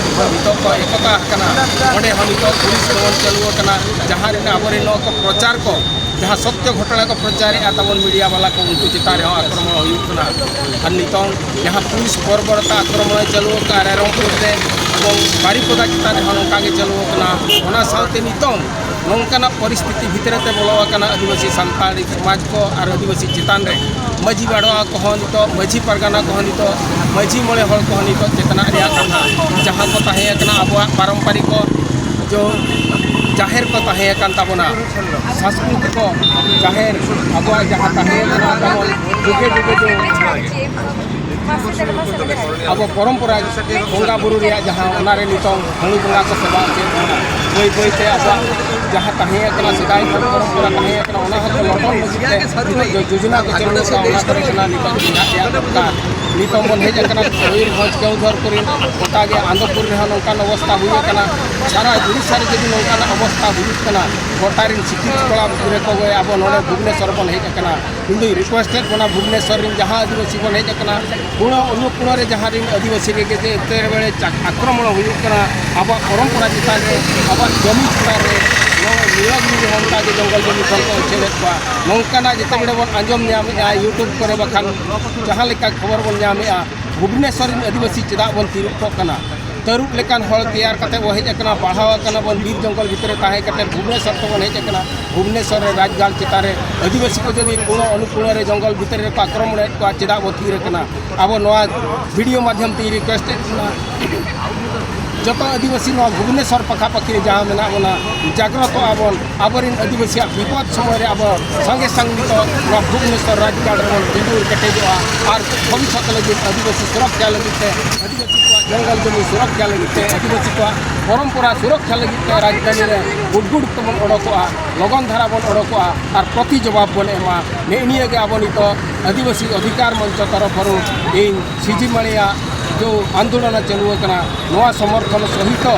ᱱᱤᱛᱚᱜ ᱠᱚ ᱮᱠᱚᱛᱟ ᱟᱠᱟᱱᱟ, ᱚᱸᱰᱮ ᱦᱚᱸ ᱱᱤᱛᱚᱜ ᱯᱩᱞᱤᱥ ᱫᱚᱢᱚᱱ ᱪᱟᱹᱞᱩ ᱟᱠᱟᱱᱟ᱾ ᱡᱟᱦᱟᱸ ᱨᱮ ᱟᱵᱚᱨᱮᱱ ᱱᱚᱣᱟ ᱠᱚ ᱯᱨᱚᱪᱟᱨ ᱠᱚ ᱡᱟᱦᱟᱸ ᱥᱚᱛᱭᱚ ᱜᱷᱚᱴᱚᱱᱟ ᱠᱚ ᱯᱨᱚᱪᱟᱨᱮᱫᱼᱟ ᱛᱟᱵᱚᱱ ᱢᱤᱰᱤᱭᱟ ᱵᱟᱞᱟ ᱠᱚ, ᱩᱱᱠᱩ ᱪᱮᱛᱟᱱ ᱨᱮᱦᱚᱸ ᱟᱠᱨᱚᱢᱚᱱ ᱦᱩᱭᱩᱜ ᱠᱟᱱᱟ᱾ ᱟᱨ ᱱᱤᱛᱚᱝ ᱡᱟᱦᱟᱸ ᱯᱩᱞᱤᱥ ᱵᱚᱨᱵᱚᱨᱚᱛᱟ ᱟᱠᱨᱚᱢᱚᱱ ᱮ ᱪᱟᱹᱞᱩ ᱟᱠᱟᱫᱼᱟ ᱨᱟᱭᱨᱚᱝᱯᱩᱨ ᱨᱮ ᱮᱵᱚᱝ ᱵᱟᱨᱤᱯᱚᱫᱟ ᱪᱮᱛᱟᱱ ᱨᱮᱦᱚᱸ ᱱᱚᱝᱠᱟ ᱜᱮ ᱪᱟᱹᱞᱩ ᱟᱠᱟᱱᱟ᱾ ᱚᱱᱟ ᱥᱟᱶᱛᱮ ᱱᱤᱛᱚᱝ ᱱᱚᱝᱠᱟᱱᱟᱜ ᱯᱚᱨᱤᱥᱛᱷᱤᱛᱤ ᱵᱷᱤᱛᱨᱤ ᱛᱮ ᱵᱚᱞᱚ ᱟᱠᱟᱱᱟ ᱟᱹᱫᱤᱵᱟᱹᱥᱤ ᱥᱟᱱᱛᱟᱲᱤ ᱥᱚᱢᱟᱡᱽ ᱠᱚ ᱟᱨ ᱟᱹᱫᱤᱵᱟᱹᱥᱤ ᱪᱮᱛᱟᱱ ᱨᱮ᱾ ᱢᱟᱹᱡᱷᱤ ᱵᱟᱰᱣᱟ ᱠᱚᱦᱚᱸ ᱱᱤᱛᱚᱜ, ᱢᱟᱹᱡᱷᱤ ᱯᱟᱨᱜᱟᱱᱟ ᱠᱚᱦᱚᱸ ᱱᱤᱛᱚᱜ, ᱢᱟᱹᱡᱷᱤ ᱢᱚᱬᱮ ᱦᱚᱲ ᱠᱚᱦᱚᱸ ᱱᱤᱛᱚᱜ ᱪᱮᱛᱱᱟᱜ ᱨᱮᱭᱟᱜ ᱠᱟᱛᱷᱟ, ᱡᱟᱦᱟᱸ ᱠᱚ ᱛᱟᱦᱮᱸ ᱠᱟᱱᱟ ᱟᱵᱚᱣᱟᱜ ᱯᱟᱨᱚᱢᱯᱟᱨᱤᱠ ᱠᱚ, ᱡᱚ ᱡᱟᱦᱮᱨ ᱠᱚ ᱛᱟᱦᱮᱸ ᱠᱟᱱ ᱛᱟᱵᱚᱱᱟ, ᱥᱟᱸᱥᱠᱨᱤᱛᱤᱠ ᱠᱚ ᱡᱟᱦᱮᱨ, ᱟᱵᱚᱣᱟᱜ ᱡᱟᱦᱟᱸ ᱛᱟᱦᱮᱸ ᱠᱟᱱᱟ ᱛᱟᱵᱚᱱ ᱡᱩᱜᱮ ᱡᱩᱜᱮ ᱡᱚ ᱟᱵᱚ ᱯᱚᱨᱚᱢᱯᱚᱨᱟ ᱵᱚᱸᱜᱟ ᱵᱩᱨᱩ ᱨᱮᱭᱟᱜ ᱡᱟᱦᱟᱸ, ᱚᱱᱟᱨᱮ ᱱᱤᱛᱚᱝ ᱦᱟᱺᱰᱤ ᱵᱚᱸᱜᱟ ᱠᱚ ᱥᱮᱵᱟ ᱦᱚᱪᱚᱭᱮᱫ ᱵᱚᱱᱟ᱾ ᱵᱟᱹᱭ ᱵᱟᱹᱭᱛᱮ ᱟᱵᱚᱣᱟᱜ ᱡᱟᱦᱟᱸ ᱛᱟᱦᱮᱸ ᱠᱟᱱᱟ, ᱥᱮᱫᱟᱭ ᱠᱷᱚᱱ ᱯᱚᱨᱚᱢᱯᱚᱨᱟ ᱛᱟᱦᱮᱸ ᱠᱟᱱᱟ, ᱚᱱᱟ ᱦᱚᱸ ᱞᱚᱴᱚᱢ ᱞᱟᱹᱜᱤᱫ ᱛᱮ ᱱᱤᱛᱚᱜ ᱡᱚ-, ᱡᱳᱡᱚᱱᱟ ᱠᱚ ᱪᱟᱹᱞᱩ ᱟᱠᱟᱫ, ᱚᱱᱟ ᱠᱚᱨᱮ ᱠᱷᱚᱱᱟᱜ ᱱᱤᱛᱚᱜ ᱪᱮᱸᱜᱷᱟᱜ ᱨᱮᱭᱟᱜ ᱫᱚᱨᱠᱟᱨ᱾ ᱱᱤᱛᱚᱝ ᱵᱚᱱ ᱦᱮᱡ ᱟᱠᱟᱱᱟ ᱢᱚᱭᱩᱨᱵᱷᱚᱸᱡᱽ ᱠᱮᱣᱫᱷᱚᱨᱯᱩᱨ ᱨᱮ, ᱜᱚᱴᱟ ᱜᱮ ᱟᱱᱫᱚᱯᱩᱨ ᱨᱮᱦᱚᱸ ᱱᱚᱝᱠᱟᱱ ᱚᱵᱚᱥᱛᱟ ᱦᱩᱭ ᱟᱠᱟᱱᱟ᱾ ᱥᱟᱨᱟ ᱩᱲᱤᱥᱥᱟ ᱨᱮ ᱡᱩᱫᱤ ᱱᱚᱝᱠᱟᱱ ᱚᱵᱚᱥᱛᱟ ᱦᱩᱭᱩᱜ ᱠᱟᱱᱟ, ᱜᱚᱴᱟ ᱨᱮᱱ ᱥᱤᱠᱷᱤᱛ ᱠᱚᱲᱟ ᱜᱤᱫᱽᱨᱟᱹ ᱠᱚᱜᱮ ᱟᱵᱚ ᱱᱚᱰᱮ ᱵᱷᱩᱵᱽᱱᱮᱥᱚᱨ ᱵᱚᱱ ᱦᱮᱡ ᱟᱠᱟᱱᱟ᱾ ᱤᱧ ᱫᱩᱧ ᱨᱤᱠᱩᱭᱮᱥᱴᱮᱰ ᱵᱚᱱᱟ, ᱵᱷᱩᱵᱽᱱᱮᱥᱚᱨ ᱨᱮᱱ ᱡᱟᱦᱟᱸ ᱟᱹᱫᱤᱵᱟᱹᱥᱤ ᱵᱚᱱ ᱦᱮᱡ ᱟᱠᱟᱱᱟ, ᱠᱳᱱᱳ ᱚᱱᱩᱠᱳᱱᱚ ᱨᱮ ᱡᱟᱦᱟᱸ ᱨᱮᱱ ᱟᱹᱫᱤᱵᱟᱹᱥᱤ ᱨᱮᱜᱮ ᱡᱮ ᱮᱛᱮ ᱵᱮᱲᱮ ᱪᱟ-, ᱟᱠᱨᱚᱢᱚᱱ ᱦᱩᱭᱩᱜ ᱠᱟᱱᱟ, ᱟᱵᱚᱣᱟᱜ ᱯᱚᱨᱚᱢᱯᱚᱨᱟ ᱪᱮᱛᱟᱱ ᱨᱮ, ᱟᱵᱚᱣᱟᱜ ᱡᱚᱢᱤ ᱪᱮᱛᱟᱱ ᱨᱮ, ᱱᱚᱣᱟ ᱱᱤᱭᱟᱹ ᱜᱮ ᱚᱱᱠᱟ ᱜᱮ ᱡᱚᱝᱜᱚᱞ ᱡᱚᱢᱤ ᱠᱷᱚᱱ ᱠᱚ ᱩᱪᱷᱟᱹᱱᱮᱫ ᱠᱚᱣᱟ᱾ ᱱᱚᱝᱠᱟᱱᱟᱜ ᱡᱮᱛᱮ ᱵᱮᱲᱮ ᱵᱚᱱ ᱟᱸᱡᱚᱢ ᱧᱟᱢᱮᱫᱼᱟ YouTube ᱠᱚᱨᱮ, ᱵᱟᱠᱷᱟᱱ ᱡᱟᱦᱟᱸ ᱞᱮᱠᱟ ᱠᱷᱚᱵᱚᱨ ᱵᱚᱱ ᱧᱟᱢᱮᱫᱼᱟ, ᱵᱷᱩᱵᱽᱱᱮᱥᱚᱨ ᱨᱮᱱ ᱟᱹᱫᱤᱵᱟᱹᱥᱤ ᱪᱮᱫᱟᱜ ᱵᱚᱱ ᱛᱤᱨᱩᱵ ᱠᱚᱜ ᱠᱟᱱᱟ? ᱛᱟᱹᱨᱩᱵ ᱞᱮᱠᱟᱱ ᱦᱚᱲ ᱛᱮᱭᱟᱨ ᱠᱟᱛᱮ ᱵᱚᱱ ᱦᱮᱡ ᱟᱠᱟᱱᱟ, ᱯᱟᱲᱦᱟᱣ ᱟᱠᱟᱱᱟ ᱵᱚᱱ, ᱵᱤᱨ ᱡᱚᱝᱜᱚᱞ ᱵᱷᱤᱛᱨᱤ ᱨᱮ ᱛᱟᱦᱮᱸ ᱠᱟᱛᱮ ᱵᱷᱩᱵᱽᱱᱮᱥᱚᱨ ᱛᱮᱵᱚᱱ ᱦᱮᱡ ᱟᱠᱟᱱᱟ᱾ ᱵᱷᱩᱵᱽᱱᱮᱥᱚᱨ ᱨᱮ ᱨᱟᱡᱽᱜᱟᱲ ᱪᱮᱛᱟᱱ ᱨᱮ ᱟᱹᱫᱤᱵᱟᱹᱥᱤ ᱠᱚ ᱡᱩᱫᱤ ᱠᱳᱱᱳ ᱚᱱᱩᱠᱳᱱᱚ ᱨᱮ ᱡᱚᱝᱜᱚᱞ ᱵᱷᱤᱛᱨᱤ ᱨᱮᱠᱚ ᱟᱠᱨᱚᱢᱚᱱᱮᱫ ᱠᱚᱣᱟ, ᱪᱮᱫᱟᱜ ᱵᱚ ᱛᱷᱤᱨ ᱟᱠᱟᱱᱟ? ᱟᱵᱚ ᱱᱚᱣᱟ ᱵᱷᱤᱰᱤᱭᱳ ᱢᱟᱫᱽᱫᱷᱚᱢ ᱛᱮ ᱨᱤᱠᱩᱭᱮᱥᱴ ᱮᱫ ᱵᱚᱱᱟ, ᱡᱚᱛᱚ ᱟᱹᱫᱤᱵᱟᱹᱥᱤ ᱱᱚᱣᱟ ᱵᱷᱩᱵᱽᱱᱮᱥᱚᱨ ᱯᱟᱠᱷᱟ ᱯᱟᱹᱠᱷᱤ ᱨᱮ ᱡᱟᱦᱟᱸ ᱢᱮᱱᱟᱜ ᱵᱚᱱᱟ, ᱡᱟᱜᱽᱨᱚᱛᱚᱜ ᱟᱵᱚᱱ, ᱟᱵᱚᱨᱮᱱ ᱟᱹᱫᱤᱵᱟᱹᱥᱤᱭᱟᱜ ᱵᱤᱯᱚᱫ ᱥᱚᱢᱚᱭ ᱨᱮ ᱟᱵᱚ ᱥᱟᱸᱜᱮ ᱥᱟᱝ ᱱᱤᱛᱚᱜ ᱱᱚᱣᱟ ᱵᱷᱩᱵᱽᱱᱮᱥᱚᱨ ᱨᱟᱡᱽᱜᱟᱲ ᱨᱮᱵᱚᱱ ᱛᱤᱸᱜᱩ ᱠᱮᱴᱮᱡᱚᱜᱼᱟ ᱟᱨ ᱵᱷᱚᱵᱤᱥᱥᱚᱛ ᱞᱟᱹᱜᱤᱫ ᱟᱹᱫᱤᱵᱟᱹᱥᱤ ᱥᱩᱨᱚᱠᱷᱟ ᱞᱟᱹᱜᱤᱫ ᱛᱮ, ᱟᱹᱫᱤᱵᱟᱹᱥᱤ ᱠᱚᱣᱟᱜ ᱡᱚᱝᱜᱚᱞ ᱡᱚᱢᱤ ᱥᱩᱨᱚᱠᱷᱟ ᱞᱟᱹᱜᱤᱫ ᱛᱮ, ᱟᱹᱫᱤᱵᱟᱹᱥᱤ ᱠᱚᱣᱟᱜ ᱯᱚᱨᱚᱢᱯᱚᱨᱟ ᱥᱩᱨᱚᱠᱷᱟ ᱞᱟᱹᱜᱤᱫ ᱛᱮ ᱨᱟᱡᱽᱫᱷᱟᱱᱤ ᱨᱮ ᱜᱩᱰᱜᱩᱰ ᱛᱮᱵᱚᱱ ᱚᱰᱚᱠᱚᱜᱼᱟ, ᱞᱚᱜᱚᱱ ᱫᱷᱟᱨᱟ ᱵᱚᱱ ᱚᱰᱚᱠᱚᱜᱼᱟ ᱟᱨ ᱯᱨᱚᱛᱤ ᱡᱚᱵᱟᱵ ᱵᱚᱱ ᱮᱢᱟ᱾ ᱱᱮᱜᱼᱮ ᱱᱤᱭᱟᱹ ᱜᱮ ᱟᱵᱚ ᱱᱤᱛᱚᱜ ᱟᱹᱫᱤᱵᱟᱹᱥᱤ ᱚᱫᱷᱤᱠᱟᱨ ᱢᱚᱧᱪᱚ ᱛᱚᱨᱚᱯ ᱦᱚᱨᱩ ᱤᱧ ᱥᱤᱡᱤ ᱢᱟᱹᱱᱤᱭᱟᱜ ᱡᱚ ᱟᱱᱫᱳᱞᱚᱱ ᱪᱟᱹᱞᱩ ᱟᱠᱟᱱᱟ, ᱱᱚᱣᱟ ᱥᱚᱢᱚᱨᱛᱷᱚᱱ ᱥᱚᱦᱤᱛᱚ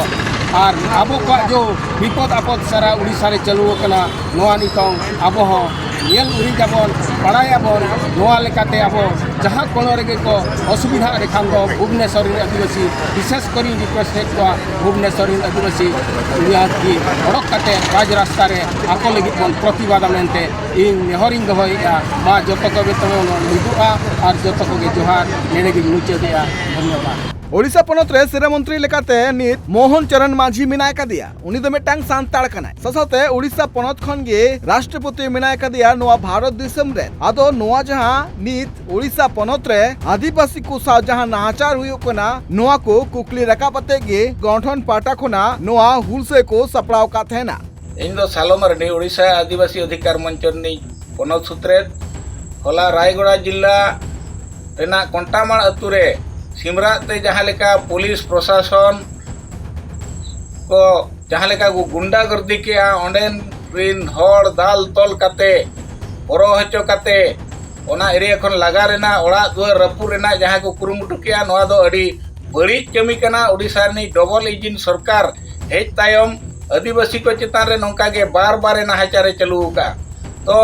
ᱟᱨ ᱟᱵᱚ ᱠᱚᱣᱟᱜ ᱡᱚ ᱵᱤᱯᱚᱫ ᱟᱯᱚᱫ ᱥᱟᱨᱟ ᱩᱲᱤᱥᱥᱟ ᱨᱮ ᱪᱟᱹᱞᱩ ᱟᱠᱟᱱᱟ, ᱱᱚᱣᱟ ᱱᱤᱛᱚᱝ ᱟᱵᱚ ᱦᱚᱸ ᱧᱮᱞ ᱩᱨᱤᱡ ᱟᱵᱚᱱ, ᱵᱟᱲᱟᱭᱟᱵᱚᱱ᱾ ᱱᱚᱣᱟ ᱞᱮᱠᱟᱛᱮ ᱟᱵᱚ ᱡᱟᱦᱟᱸ ᱠᱚᱬᱚ ᱨᱮᱜᱮ ᱠᱚ ᱚᱥᱩᱵᱤᱫᱷᱟᱜ ᱨᱮᱠᱷᱟᱱ ᱫᱚ ᱵᱷᱩᱵᱽᱱᱮᱥᱚᱨ ᱨᱮᱱ ᱟᱹᱫᱤᱵᱟᱹᱥᱤ, ᱵᱤᱥᱮᱥ ᱠᱚᱨᱮᱧ ᱨᱤᱠᱩᱭᱮᱥᱴ ᱮᱫ ᱠᱚᱣᱟ, ᱵᱷᱩᱵᱽᱱᱮᱥᱚᱨ ᱨᱮᱱ ᱟᱹᱫᱤᱵᱟᱹᱥᱤ ᱱᱤᱦᱟᱹᱛ ᱜᱮ ᱚᱰᱚᱠ ᱠᱟᱛᱮ ᱨᱟᱡᱽ ᱨᱟᱥᱛᱟ ᱨᱮ ᱟᱠᱚ ᱞᱟᱹᱜᱤᱫ ᱵᱚᱱ ᱯᱨᱚᱛᱤᱵᱟᱫᱟ ᱢᱮᱱᱛᱮ ᱤᱧ ᱱᱮᱦᱚᱨᱤᱧ ᱫᱚᱦᱚᱭᱮᱫᱼᱟ᱾ ᱢᱟ ᱡᱚᱛᱚ ᱠᱚ ᱵᱮᱛᱚᱱ ᱢᱤᱫᱚᱜᱼᱟ ᱟᱨ ᱡᱚᱛᱚ ᱠᱚᱜᱮ ᱡᱚᱦᱟᱨ, ᱱᱮᱰᱮ ᱜᱤᱧ ᱢᱩᱪᱟᱹᱫᱮᱜᱼᱟ᱾ ᱫᱷᱚᱱᱭᱚᱵᱟᱫ᱾ ᱳᱰᱤᱥᱟ ᱯᱚᱱᱚᱛ ᱨᱮ ᱥᱤᱨᱟᱹ ᱢᱚᱱᱛᱨᱤ ᱞᱮᱠᱟᱛᱮ ᱱᱤᱛ ᱢᱳᱦᱚᱱ ᱪᱚᱨᱚᱱ ᱢᱟᱹᱡᱷᱤ ᱢᱮᱱᱟᱭ ᱠᱟᱫᱮᱭᱟ, ᱩᱱᱤ ᱫᱚ ᱢᱤᱫᱴᱟᱝ ᱥᱟᱱᱛᱟᱲ ᱠᱟᱱᱟᱭ᱾ ᱥᱟᱶ ᱥᱟᱶᱛᱮ ᱳᱰᱤᱥᱟ ᱯᱚᱱᱚᱛ ᱠᱷᱚᱱ ᱜᱮ ᱨᱟᱥᱴᱨᱚᱯᱚᱛᱤ ᱢᱮᱱᱟᱭ ᱠᱟᱫᱮᱭᱟ ᱱᱚᱣᱟ ᱵᱷᱟᱨᱚᱛ ᱫᱤᱥᱚᱢ ᱨᱮ᱾ ᱟᱫᱚ ᱱᱚᱣᱟ ᱡᱟᱦᱟᱸ ᱱᱤᱛ ᱳᱰᱤᱥᱟ ᱯᱚᱱᱚᱛ ᱨᱮ ᱟᱹᱫᱤᱵᱟᱹᱥᱤ ᱠᱚ ᱥᱟᱶ ᱡᱟᱦᱟᱸ ᱱᱟᱦᱟᱪᱟᱨ ᱦᱩᱭᱩᱜ ᱠᱟᱱᱟ, ᱱᱚᱣᱟ ᱠᱚ ᱠᱩᱠᱞᱤ ᱨᱟᱠᱟᱵ ᱟᱛᱮ ᱜᱮ ᱜᱚᱱᱴᱷᱚᱱ ᱯᱟᱦᱴᱟ ᱠᱷᱚᱱᱟᱜ ᱱᱚᱣᱟ ᱦᱩᱞᱥᱟᱹᱭ ᱠᱚ ᱥᱟᱯᱲᱟᱣ ᱟᱠᱟᱫ ᱛᱟᱦᱮᱱᱟ᱾ ᱤᱧ ᱫᱚ ᱥᱟᱞᱚ ᱢᱟᱨᱰᱤ, ᱳᱰᱤᱥᱟ ᱟᱹᱫᱤᱵᱟᱹᱥᱤ ᱚᱫᱷᱤᱠᱟᱨ ᱢᱚᱧᱪᱚ ᱨᱤᱱᱤᱡ ᱯᱚᱱᱚᱛ ᱥᱩᱛᱨᱮᱛ᱾ ᱦᱚᱞᱟ ᱨᱟᱭᱜᱚᱲᱟ ᱡᱤᱞᱟ ᱨᱮᱱᱟᱜ ᱠᱚᱱᱴᱟᱢᱟᱲ ᱟᱹᱛᱩ ᱨᱮ ᱥᱤᱢᱨᱟᱜ ᱛᱮ ᱡᱟᱦᱟᱸ ᱞᱮᱠᱟ ᱯᱩᱞᱤᱥ ᱯᱨᱚᱥᱟᱥᱚᱱ ᱠᱚ ᱡᱟᱦᱟᱸ ᱞᱮᱠᱟ ᱠᱚ ᱜᱩᱱᱰᱟ ᱜᱚᱨᱫᱤ ᱠᱮᱜᱼᱟ, ᱚᱸᱰᱮᱱ ᱨᱤᱱ ᱦᱚᱲ ᱫᱟᱞ ᱛᱚᱞ ᱠᱟᱛᱮ, ᱦᱚᱨᱚ ᱦᱚᱪᱚ ᱠᱟᱛᱮ, ᱚᱱᱟ ᱮᱨᱤᱭᱟ ᱠᱷᱚᱱ ᱞᱟᱜᱟ ᱨᱮᱱᱟᱜ, ᱚᱲᱟᱜ ᱫᱩᱣᱟᱹᱨ ᱨᱟᱹᱯᱩᱫ ᱨᱮᱱᱟᱜ ᱡᱟᱦᱟᱸ ᱠᱚ ᱠᱩᱨᱩᱢᱩᱴᱩ ᱠᱮᱜᱼᱟ, ᱱᱚᱣᱟ ᱫᱚ ᱟᱹᱰᱤ ᱵᱟᱹᱲᱤᱡ ᱠᱟᱹᱢᱤ ᱠᱟᱱᱟ᱾ ᱳᱰᱤᱥᱟ ᱨᱤᱱᱤᱡ ᱰᱚᱵᱚᱞ ᱤᱧᱡᱤᱱ ᱥᱚᱨᱠᱟᱨ ᱦᱮᱡ ᱛᱟᱭᱚᱢ ᱟᱹᱫᱤᱵᱟᱹᱥᱤ ᱠᱚ ᱪᱮᱛᱟᱱ ᱨᱮ ᱱᱚᱝᱠᱟ ᱜᱮ ᱵᱟᱨ ᱵᱟᱨ ᱮ ᱱᱟᱦᱟᱪᱟᱨ ᱮ ᱪᱟᱹᱞᱩ ᱟᱠᱟᱫᱼᱟ᱾ ᱛᱚ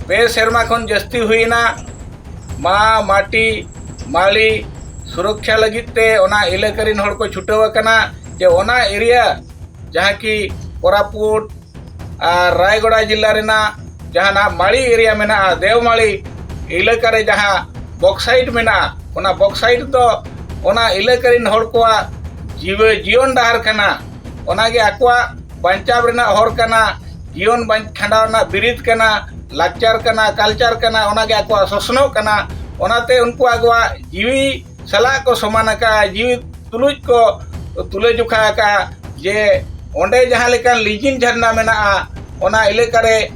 ᱯᱮ ᱥᱮᱨᱢᱟ ᱠᱷᱚᱱ ᱡᱟᱹᱥᱛᱤ ᱦᱩᱭᱮᱱᱟ, ᱢᱟ ᱢᱟᱹᱴᱤ ᱢᱟᱹᱞᱤ ᱥᱩᱨᱚᱠᱷᱟ ᱞᱟᱹᱜᱤᱫ ᱛᱮ ᱚᱱᱟ ᱮᱞᱟᱠᱟ ᱨᱤᱱ ᱦᱚᱲ ᱠᱚ ᱪᱷᱩᱴᱟᱹᱣ ᱟᱠᱟᱱᱟ ᱡᱮ ᱚᱱᱟ ᱮᱨᱤᱭᱟ, ᱡᱟᱦᱟᱸ ᱠᱤ ᱠᱳᱨᱟᱯᱩᱴ ᱟᱨ ᱨᱟᱭᱜᱚᱲᱟ ᱡᱤᱞᱟ ᱨᱮᱱᱟᱜ ᱡᱟᱦᱟᱸ ᱱᱟᱜ ᱢᱟᱹᱲᱤ ᱮᱨᱤᱭᱟ ᱢᱮᱱᱟᱜᱼᱟ, ᱫᱮᱣᱢᱟᱹᱲᱤ ᱮᱞᱟᱠᱟ ᱨᱮ ᱡᱟᱦᱟᱸ ᱵᱚᱠᱥᱟᱭᱤᱴ ᱢᱮᱱᱟᱜᱼᱟ, ᱚᱱᱟ ᱵᱚᱠᱥᱟᱭᱤᱴ ᱫᱚ ᱚᱱᱟ ᱮᱞᱟᱠᱟ ᱨᱤᱱ ᱦᱚᱲ ᱠᱚᱣᱟᱜ ᱡᱤᱣᱤ ᱡᱤᱭᱚᱱ ᱰᱟᱦᱟᱨ ᱠᱟᱱᱟ᱾ ᱚᱱᱟᱜᱮ ᱟᱠᱚᱣᱟᱜ ᱵᱟᱧᱪᱟᱣ ᱨᱮᱱᱟᱜ ᱦᱚᱨ ᱠᱟᱱᱟ, ᱡᱤᱭᱚᱱ ᱵᱟᱧ- ᱠᱷᱟᱸᱰᱟᱣ ᱨᱮᱱᱟᱜ ᱵᱤᱨᱤᱫ ᱠᱟᱱᱟ, ᱞᱟᱠᱪᱟᱨ ᱠᱟᱱᱟ, ᱠᱟᱞᱪᱟᱨ ᱠᱟᱱᱟ, ᱚᱱᱟᱜᱮ ᱟᱠᱚᱣᱟᱜ ᱥᱚᱥᱱᱚᱜ ᱠᱟᱱᱟ᱾ ᱚᱱᱟᱛᱮ ᱩᱱᱠᱩ ᱟᱠᱚᱣᱟᱜ ᱡᱤᱣᱤ ᱥᱟᱞᱟᱜ ᱠᱚ ᱥᱚᱢᱟᱱ ᱟᱠᱟᱫᱼᱟ, ᱡᱤᱣᱤ ᱛᱩᱞᱩᱡ ᱠᱚ ᱛᱩᱞᱟᱹᱡᱚᱠᱷᱟ ᱟᱠᱟᱫᱼᱟ ᱡᱮ ᱚᱸᱰᱮ ᱡᱟᱦᱟᱸ ᱞᱮᱠᱟᱱ ᱞᱤᱸᱡᱤᱱ ᱡᱷᱟᱨᱱᱟ ᱢᱮᱱᱟᱜᱼᱟ, ᱚᱱᱟ ᱮᱞᱟᱠᱟ ᱨᱮ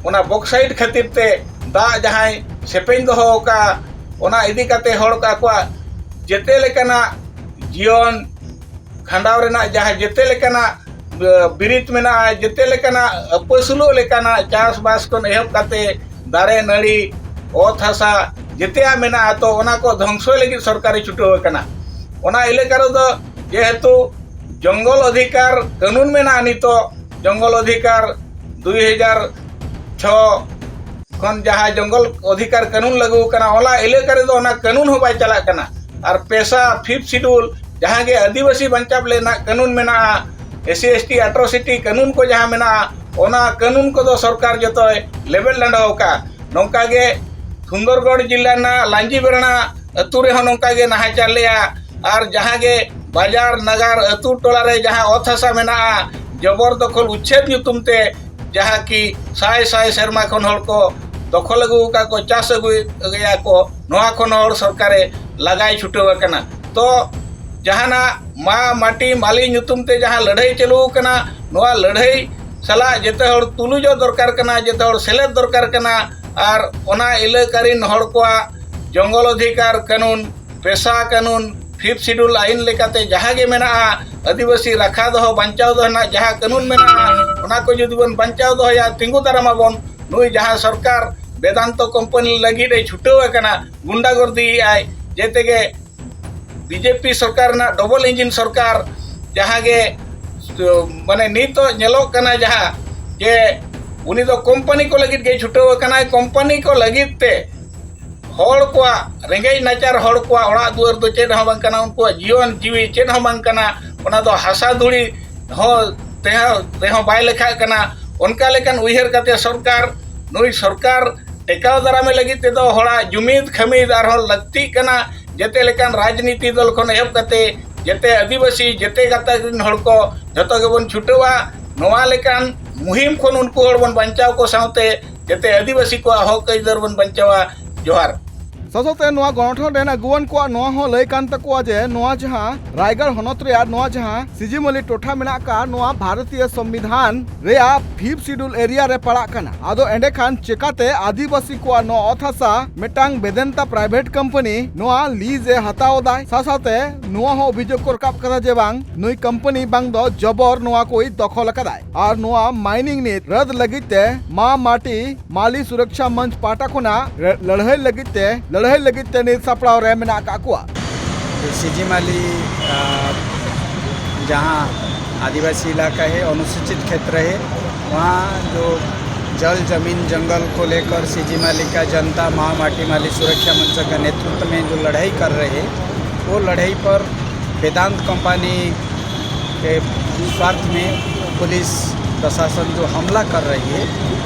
ᱚᱱᱟ ᱵᱚᱠᱥᱟᱭᱤᱴ ᱠᱷᱟᱹᱛᱤᱨ ᱛᱮ ᱫᱟᱜ ᱡᱟᱦᱟᱸᱭ ᱥᱮᱯᱮᱧ ᱫᱚᱦᱚ ᱟᱠᱟᱫᱼᱟ, ᱚᱱᱟ ᱤᱫᱤ ᱠᱟᱛᱮ ᱦᱚᱲ ᱠᱚ ᱟᱠᱚᱣᱟᱜ ᱡᱮᱛᱮ ᱞᱮᱠᱟᱱᱟᱜ ᱡᱤᱭᱚᱱ ᱠᱷᱟᱸᱰᱟᱣ ᱨᱮᱱᱟᱜ ᱡᱟᱦᱟᱸ ᱡᱮᱛᱮ ᱞᱮᱠᱟᱱᱟᱜ, ᱮ, ᱵᱤᱨᱤᱫ ᱢᱮᱱᱟᱜᱼᱟ, ᱡᱮᱛᱮ ᱞᱮᱠᱟᱱᱟᱜ ᱟᱹᱯᱟᱹᱥᱩᱞᱚᱜ ᱞᱮᱠᱟᱱᱟᱜ ᱪᱟᱥᱵᱟᱥ ᱠᱷᱚᱱ ᱮᱦᱚᱵ ᱠᱟᱛᱮ ᱫᱟᱨᱮ ᱱᱟᱹᱲᱤ, ᱚᱛ ᱦᱟᱥᱟ, ᱡᱮᱛᱮᱭᱟᱜ ᱢᱮᱱᱟᱜᱼᱟ᱾ ᱛᱚ ᱚᱱᱟ ᱠᱚ ᱫᱷᱚᱝᱥᱚᱭ ᱞᱟᱹᱜᱤᱫ ᱥᱚᱨᱠᱟᱨᱮ ᱪᱷᱩᱴᱟᱹᱣ ᱟᱠᱟᱱᱟ᱾ ᱚᱱᱟ ᱮᱞᱟᱠᱟ ᱨᱮᱫᱚ ᱡᱮᱦᱮᱛᱩ ᱡᱚᱝᱜᱚᱞ ᱚᱫᱷᱤᱠᱟᱨ ᱠᱟᱹᱱᱩᱱ ᱢᱮᱱᱟᱜᱼᱟ, ᱱᱤᱛᱚᱜ ᱡᱚᱝᱜᱚᱞ ᱚᱫᱷᱤᱠᱟᱨ ᱫᱩᱭ ᱦᱟᱡᱟᱨ ᱪᱷᱚ ᱠᱷᱚᱱ ᱡᱟᱦᱟᱸ ᱡᱚᱝᱜᱚᱞ ᱚᱫᱷᱤᱠᱟᱨ ᱠᱟᱹᱱᱩᱱ ᱞᱟᱹᱜᱩ ᱟᱠᱟᱱᱟ, ᱚᱱᱟ ᱮᱞᱟᱠᱟ ᱨᱮᱫᱚ ᱚᱱᱟ ᱠᱟᱹᱱᱩᱱ ᱦᱚᱸ ᱵᱟᱭ ᱪᱟᱞᱟᱜ ᱠᱟᱱᱟ᱾ ᱟᱨ ᱯᱮᱥᱟ, ᱯᱷᱤᱯᱛᱷ ᱥᱤᱰᱩᱞ, ᱡᱟᱦᱟᱸ ᱜᱮ ᱟᱹᱫᱤᱵᱟᱹᱥᱤ ᱵᱟᱧᱪᱟᱣ ᱨᱮᱱᱟᱜ ᱠᱟᱹᱱᱩᱱ ᱢᱮᱱᱟᱜᱼᱟ, ᱮᱥ ᱥᱤ ᱮᱥ ᱴᱤ ᱟᱴᱨᱚᱥᱤᱴᱤ ᱠᱟᱹᱱᱩᱱ ᱠᱚ ᱡᱟᱦᱟᱸ ᱢᱮᱱᱟᱜᱼᱟ, ᱚᱱᱟ ᱠᱟᱹᱱᱩᱱ ᱠᱚᱫᱚ ᱥᱚᱨᱠᱟᱨ ᱡᱚᱛᱚᱭ ᱞᱮᱵᱮᱫ ᱞᱟᱸᱰᱟᱣ ᱟᱠᱟᱫᱼᱟ᱾ ᱱᱚᱝᱠᱟ ᱜᱮ ᱥᱩᱱᱫᱚᱨᱜᱚᱲ ᱡᱤᱞᱟ ᱨᱮᱱᱟᱜ ᱞᱟᱸᱡᱤ ᱵᱮᱨᱟᱱᱟ ᱟᱹᱛᱩ ᱨᱮᱦᱚᱸ ᱱᱚᱝᱠᱟ ᱜᱮ ᱱᱟᱦᱟᱪᱟᱨ ᱞᱮᱜᱼᱟ᱾ ᱟᱨ ᱡᱟᱦᱟᱸ ᱜᱮ ᱵᱟᱡᱟᱨ ᱱᱟᱜᱟᱨ ᱟᱹᱛᱩ ᱴᱚᱞᱟ ᱨᱮ ᱡᱟᱦᱟᱸ ᱚᱛ ᱦᱟᱥᱟ ᱢᱮᱱᱟᱜᱼᱟ, ᱡᱚᱵᱚᱨ ᱫᱚᱠᱷᱚᱞ ᱩᱪᱪᱷᱮᱫ ᱧᱩᱛᱩᱢ ᱛᱮ ᱡᱟᱦᱟᱸ ᱠᱤ ᱥᱟᱭ ᱥᱟᱭ ᱥᱮᱨᱢᱟ ᱠᱷᱚᱱ ᱦᱚᱲ ᱠᱚ ᱫᱚᱠᱷᱚᱞ ᱟᱹᱜᱩ ᱟᱠᱟᱫ ᱠᱚ, ᱪᱟᱥ ᱟᱹᱜᱩᱭᱮᱫ ᱜᱮᱭᱟ ᱠᱚ, ᱱᱚᱣᱟ ᱠᱷᱚᱱ ᱦᱚᱲ ᱥᱚᱨᱠᱟᱨᱮ ᱞᱟᱜᱟᱭ ᱪᱷᱩᱴᱟᱹᱣ ᱟᱠᱟᱱᱟ᱾ ᱛᱚ ᱡᱟᱦᱟᱱᱟᱜ ᱢᱟ ᱢᱟᱹᱴᱤ ᱢᱟᱹᱞᱤ ᱧᱩᱛᱩᱢ ᱛᱮ ᱡᱟᱦᱟᱸ ᱞᱟᱹᱲᱦᱟᱹᱭ ᱪᱟᱹᱞᱩ ᱟᱠᱟᱱᱟ, ᱱᱚᱣᱟ ᱞᱟᱹᱲᱦᱟᱹᱭ ᱥᱟᱞᱟᱜ ᱡᱮᱛᱮ ᱦᱚᱲ ᱛᱩᱞᱩᱡᱚᱜ ᱫᱚᱨᱠᱟᱨ ᱠᱟᱱᱟ, ᱡᱮᱛᱮ ᱦᱚᱲ ᱥᱮᱞᱮᱫ ᱫᱚᱨᱠᱟᱨ ᱠᱟᱱᱟ᱾ ᱟᱨ ᱚᱱᱟ ᱮᱞᱟᱠᱟ ᱨᱤᱱ ᱦᱚᱲ ᱠᱚᱣᱟᱜ ᱡᱚᱝᱜᱚᱞ ᱚᱫᱷᱤᱠᱟᱨ ᱠᱟᱹᱱᱩᱱ, ᱯᱮᱥᱟ ᱠᱟᱹᱱᱩᱱ, ᱯᱷᱤᱯᱛᱷ ᱥᱤᱰᱩᱞ ᱟᱹᱭᱤᱱ ᱞᱮᱠᱟᱛᱮ ᱡᱟᱦᱟᱸ ᱜᱮ ᱢᱮᱱᱟᱜᱼᱟ, ᱟᱹᱫᱤᱵᱟᱹᱥᱤ ᱨᱟᱠᱷᱟ ᱫᱚᱦᱚ, ᱵᱟᱧᱪᱟᱣ ᱫᱚᱦᱚ ᱨᱮᱱᱟᱜ ᱡᱟᱦᱟᱸ ᱠᱟᱹᱱᱩᱱ ᱢᱮᱱᱟᱜᱼᱟ, ᱚᱱᱟ ᱠᱚ ᱡᱩᱫᱤ ᱵᱚᱱ ᱵᱟᱧᱪᱟᱣ ᱫᱚᱦᱚᱭᱟ, ᱛᱤᱸᱜᱩ ᱫᱟᱨᱟᱢ ᱟᱵᱚᱱ, ᱱᱩᱭ ᱡᱟᱦᱟᱸ ᱥᱚᱨᱠᱟᱨ ᱵᱮᱫᱟᱱᱛᱚ ᱠᱳᱢᱯᱟᱱᱤ ᱞᱟᱹᱜᱤᱫ ᱮ ᱪᱷᱩᱴᱟᱹᱣ ᱟᱠᱟᱱᱟ, ᱜᱩᱱᱰᱟᱜᱚᱨᱫᱤᱭᱮᱫ ᱟᱭ᱾ ᱡᱮᱛᱮ ᱜᱮ ᱵᱤᱡᱮᱯᱤ ᱥᱚᱨᱠᱟᱨ ᱨᱮᱱᱟᱜ ᱰᱚᱵᱚᱞ ᱤᱧᱡᱤᱱ ᱥᱚᱨᱠᱟᱨ, ᱡᱟᱦᱟᱸ ᱜᱮ, ᱢᱟᱱᱮ, ᱱᱤᱛᱚᱜ ᱧᱮᱞᱚᱜ ᱠᱟᱱᱟ ᱡᱟᱦᱟᱸ ᱡᱮ ᱩᱱᱤ ᱫᱚ ᱠᱳᱢᱯᱟᱱᱤ ᱠᱚ ᱞᱟᱹᱜᱤᱫ ᱜᱮ ᱪᱷᱩᱴᱟᱹᱣ ᱟᱠᱟᱱᱟᱭ, ᱠᱳᱢᱯᱟᱱᱤ ᱠᱚ ᱞᱟᱹᱜᱤᱫ ᱛᱮ ᱦᱚᱲ ᱠᱚᱣᱟᱜ, ᱨᱮᱸᱜᱮᱡ ᱱᱟᱪᱟᱨ ᱦᱚᱲ ᱠᱚᱣᱟᱜ ᱚᱲᱟᱜ ᱫᱩᱣᱟᱹᱨ ᱫᱚ ᱪᱮᱫ ᱦᱚᱸ ᱵᱟᱝ ᱠᱟᱱᱟ, ᱩᱱᱠᱩᱣᱟᱜ ᱡᱤᱭᱚᱱ ᱡᱤᱣᱤ ᱪᱮᱫ ᱦᱚᱸ ᱵᱟᱝ ᱠᱟᱱᱟ, ᱚᱱᱟ ᱫᱚ ᱦᱟᱥᱟ ᱫᱷᱩᱲᱤ ᱦᱚᱸ ᱛᱮᱦᱚᱸ, ᱛᱮᱦᱚᱸ ᱵᱟᱭ ᱞᱮᱠᱷᱟᱜ ᱠᱟᱱᱟ᱾ ᱚᱱᱠᱟ ᱞᱮᱠᱟᱱ ᱩᱭᱦᱟᱹᱨ ᱠᱟᱛᱮ ᱥᱚᱨᱠᱟᱨ, ᱱᱩᱭ ᱥᱚᱨᱠᱟᱨ ᱴᱮᱠᱟᱣ ᱫᱟᱨᱟᱢᱮ ᱞᱟᱹᱜᱤᱫ ᱛᱮᱫᱚ ᱦᱚᱲᱟᱜ ᱡᱩᱢᱤᱫ ᱠᱷᱟᱹᱢᱤᱫ ᱟᱨᱦᱚᱸ ᱞᱟᱹᱠᱛᱤᱜ ᱠᱟᱱᱟ᱾ ᱡᱮᱛᱮ ᱞᱮᱠᱟᱱ ᱨᱟᱡᱽᱱᱤᱛᱤ ᱫᱚᱞ ᱠᱷᱚᱱ ᱮᱦᱚᱵ ᱠᱟᱛᱮ ᱡᱮᱛᱮ ᱟᱹᱫᱤᱵᱟᱹᱥᱤ, ᱡᱮᱛᱮ ᱜᱟᱛᱟᱠ ᱨᱮᱱ ᱦᱚᱲ ᱠᱚ ᱡᱷᱚᱛᱚ ᱜᱮᱵᱚᱱ ᱪᱷᱩᱴᱟᱹᱣᱟ᱾ ᱱᱚᱣᱟ ᱞᱮᱠᱟᱱ ᱢᱩᱦᱤᱢ ᱠᱷᱚᱱ ᱩᱱᱠᱩ ᱦᱚᱲ ᱵᱚᱱ ᱵᱟᱧᱪᱟᱣ ᱠᱚ ᱥᱟᱶᱛᱮ ᱡᱮᱛᱮ ᱟᱹᱫᱤᱵᱟᱹᱥᱤ ᱠᱚᱣᱟᱜ ᱦᱚᱠ ᱟᱹᱭᱫᱟᱹᱨ ᱵᱚᱱ ᱵᱟᱧᱪᱟᱣᱟ᱾ ᱡᱚᱦᱟᱨ᱾ ᱥᱟᱶᱛᱮ ᱱᱚᱣᱟ ᱜᱚᱱᱚᱴᱷᱚᱱ ᱨᱮᱱ ᱟᱹᱜᱩᱣᱟᱹᱱ ᱠᱚᱣᱟᱜ ᱱᱚᱣᱟ ᱦᱚᱸ ᱞᱟᱹᱭ ᱠᱟᱱ ᱛᱟᱠᱚᱣᱟ ᱡᱮ ᱱᱚᱣᱟ ᱡᱟᱦᱟᱸ ᱨᱟᱭᱜᱟᱲ ᱦᱚᱱᱚᱛ ᱨᱮᱭᱟᱜ ᱱᱚᱣᱟ ᱡᱟᱦᱟᱸ ᱥᱤᱡᱤᱢᱟᱹᱞᱤ ᱴᱚᱴᱷᱟ ᱢᱮᱱᱟᱜ ᱟᱠᱟᱫ, ᱱᱚᱣᱟ ᱵᱷᱟᱨᱚᱛᱤᱭᱚ ᱥᱚᱝᱵᱤᱫᱷᱟᱱ ᱨᱮᱭᱟᱜ ᱯᱷᱤᱯᱛᱷ ᱥᱤᱰᱩᱞ ᱮᱨᱤᱭᱟ ᱨᱮ ᱯᱟᱲᱟᱜ ᱠᱟᱱᱟ᱾ ᱟᱫᱚ ᱮᱸᱰᱮᱠᱷᱟᱱ ᱪᱮᱠᱟᱛᱮ ᱟᱹᱫᱤᱵᱟᱹᱥᱤ ᱠᱚᱣᱟᱜ ᱱᱚᱣᱟ ᱚᱛ ᱦᱟᱥᱟ ᱢᱤᱫᱴᱟᱝ ᱵᱮᱫᱟᱱᱛᱟ ᱯᱨᱟᱭᱵᱷᱮᱴ ᱠᱳᱢᱯᱟᱱᱤ ᱱᱚᱣᱟ ᱞᱤᱡ ᱮ ᱦᱟᱛᱟᱣ ᱮᱫᱟᱭ? ᱥᱟᱶ ᱥᱟᱶᱛᱮ ᱱᱚᱣᱟ ᱦᱚᱸ ᱚᱵᱷᱤᱡᱳᱜᱽ ᱠᱚ ᱨᱟᱠᱟᱵ ᱠᱟᱫᱟ ᱡᱮ ᱵᱟᱝ ᱱᱩᱭ ᱠᱳᱢᱯᱟᱱᱤ ᱵᱟᱝ ᱫᱚ ᱡᱚᱵᱚᱨ ᱱᱚᱣᱟ ᱠᱚᱭ ᱫᱚᱠᱷᱚᱞ ᱟᱠᱟᱫᱟᱭ ᱟᱨ ᱱᱚᱣᱟ ᱢᱟᱭᱱᱤᱝ ᱱᱤᱛ ᱨᱟᱹᱫ ᱞᱟᱹᱜᱤᱫ ᱛᱮ ᱢᱟ ᱢᱟᱴᱤ ᱢᱟᱞᱤ ᱥᱩᱨᱚᱠᱪᱷᱟ ᱢᱚᱧᱪ ᱯᱟᱦᱴᱟ ᱠᱷᱚᱱᱟᱜ ᱨᱮ-, ᱞᱟᱹᱲᱦᱟᱹᱭ ᱞᱟᱹᱜᱤᱫ ᱛᱮ, ᱞᱟᱹᱲᱦᱟᱹᱭ ᱞᱟᱹᱜᱤᱫ ᱛᱮ ᱱᱤᱛ ᱥᱟᱯᱲᱟᱣ ᱨᱮ ᱢᱮᱱᱟᱜ ᱟᱠᱟᱫ ᱠᱚᱣᱟ᱾ ᱥᱤᱡᱤᱢᱟᱞᱤ, ᱟ, ᱡᱟᱦᱟᱸ ᱟᱹᱫᱤᱵᱟᱹᱥᱤ ᱤᱞᱟᱠᱟ ᱦᱮ, ᱚᱱᱩᱥᱩᱪᱤᱛ ᱠᱷᱮᱛᱨᱚ ᱦᱮ, ᱣᱟᱦᱟᱸ ᱡᱚ ᱡᱚᱞ ᱡᱟᱢᱤᱱ ᱡᱚᱝᱜᱚᱞ ᱠᱚ ᱞᱮᱠᱚᱨ ᱥᱤᱡᱤᱢᱟᱞᱤ ᱠᱟ ᱡᱚᱱᱛᱟ ᱢᱟ ᱢᱟᱴᱤ ᱢᱟᱞᱤ ᱥᱩᱨᱚᱠᱪᱷᱟ ᱢᱚᱧᱪ ᱠᱟ ᱱᱮᱛᱨᱤᱛᱵ ᱢᱮ ᱡᱚ ᱞᱟᱲᱦᱟᱭ ᱠᱚᱨ ᱨᱮ ᱦᱮ, ᱣᱚ ᱞᱟᱲᱦᱟᱭ ᱯᱚᱨ ᱵᱮᱫᱟᱱᱛ ᱠᱳᱢᱯᱟᱱᱤ ᱮ, ᱥᱣᱟᱨᱛᱷ ᱢᱮ ᱯᱩᱞᱤᱥ ᱯᱨᱚᱥᱟᱥᱚᱱ ᱡᱚ ᱦᱟᱢᱞᱟ ᱠᱚᱨ ᱨᱮᱦᱤ ᱦᱮ,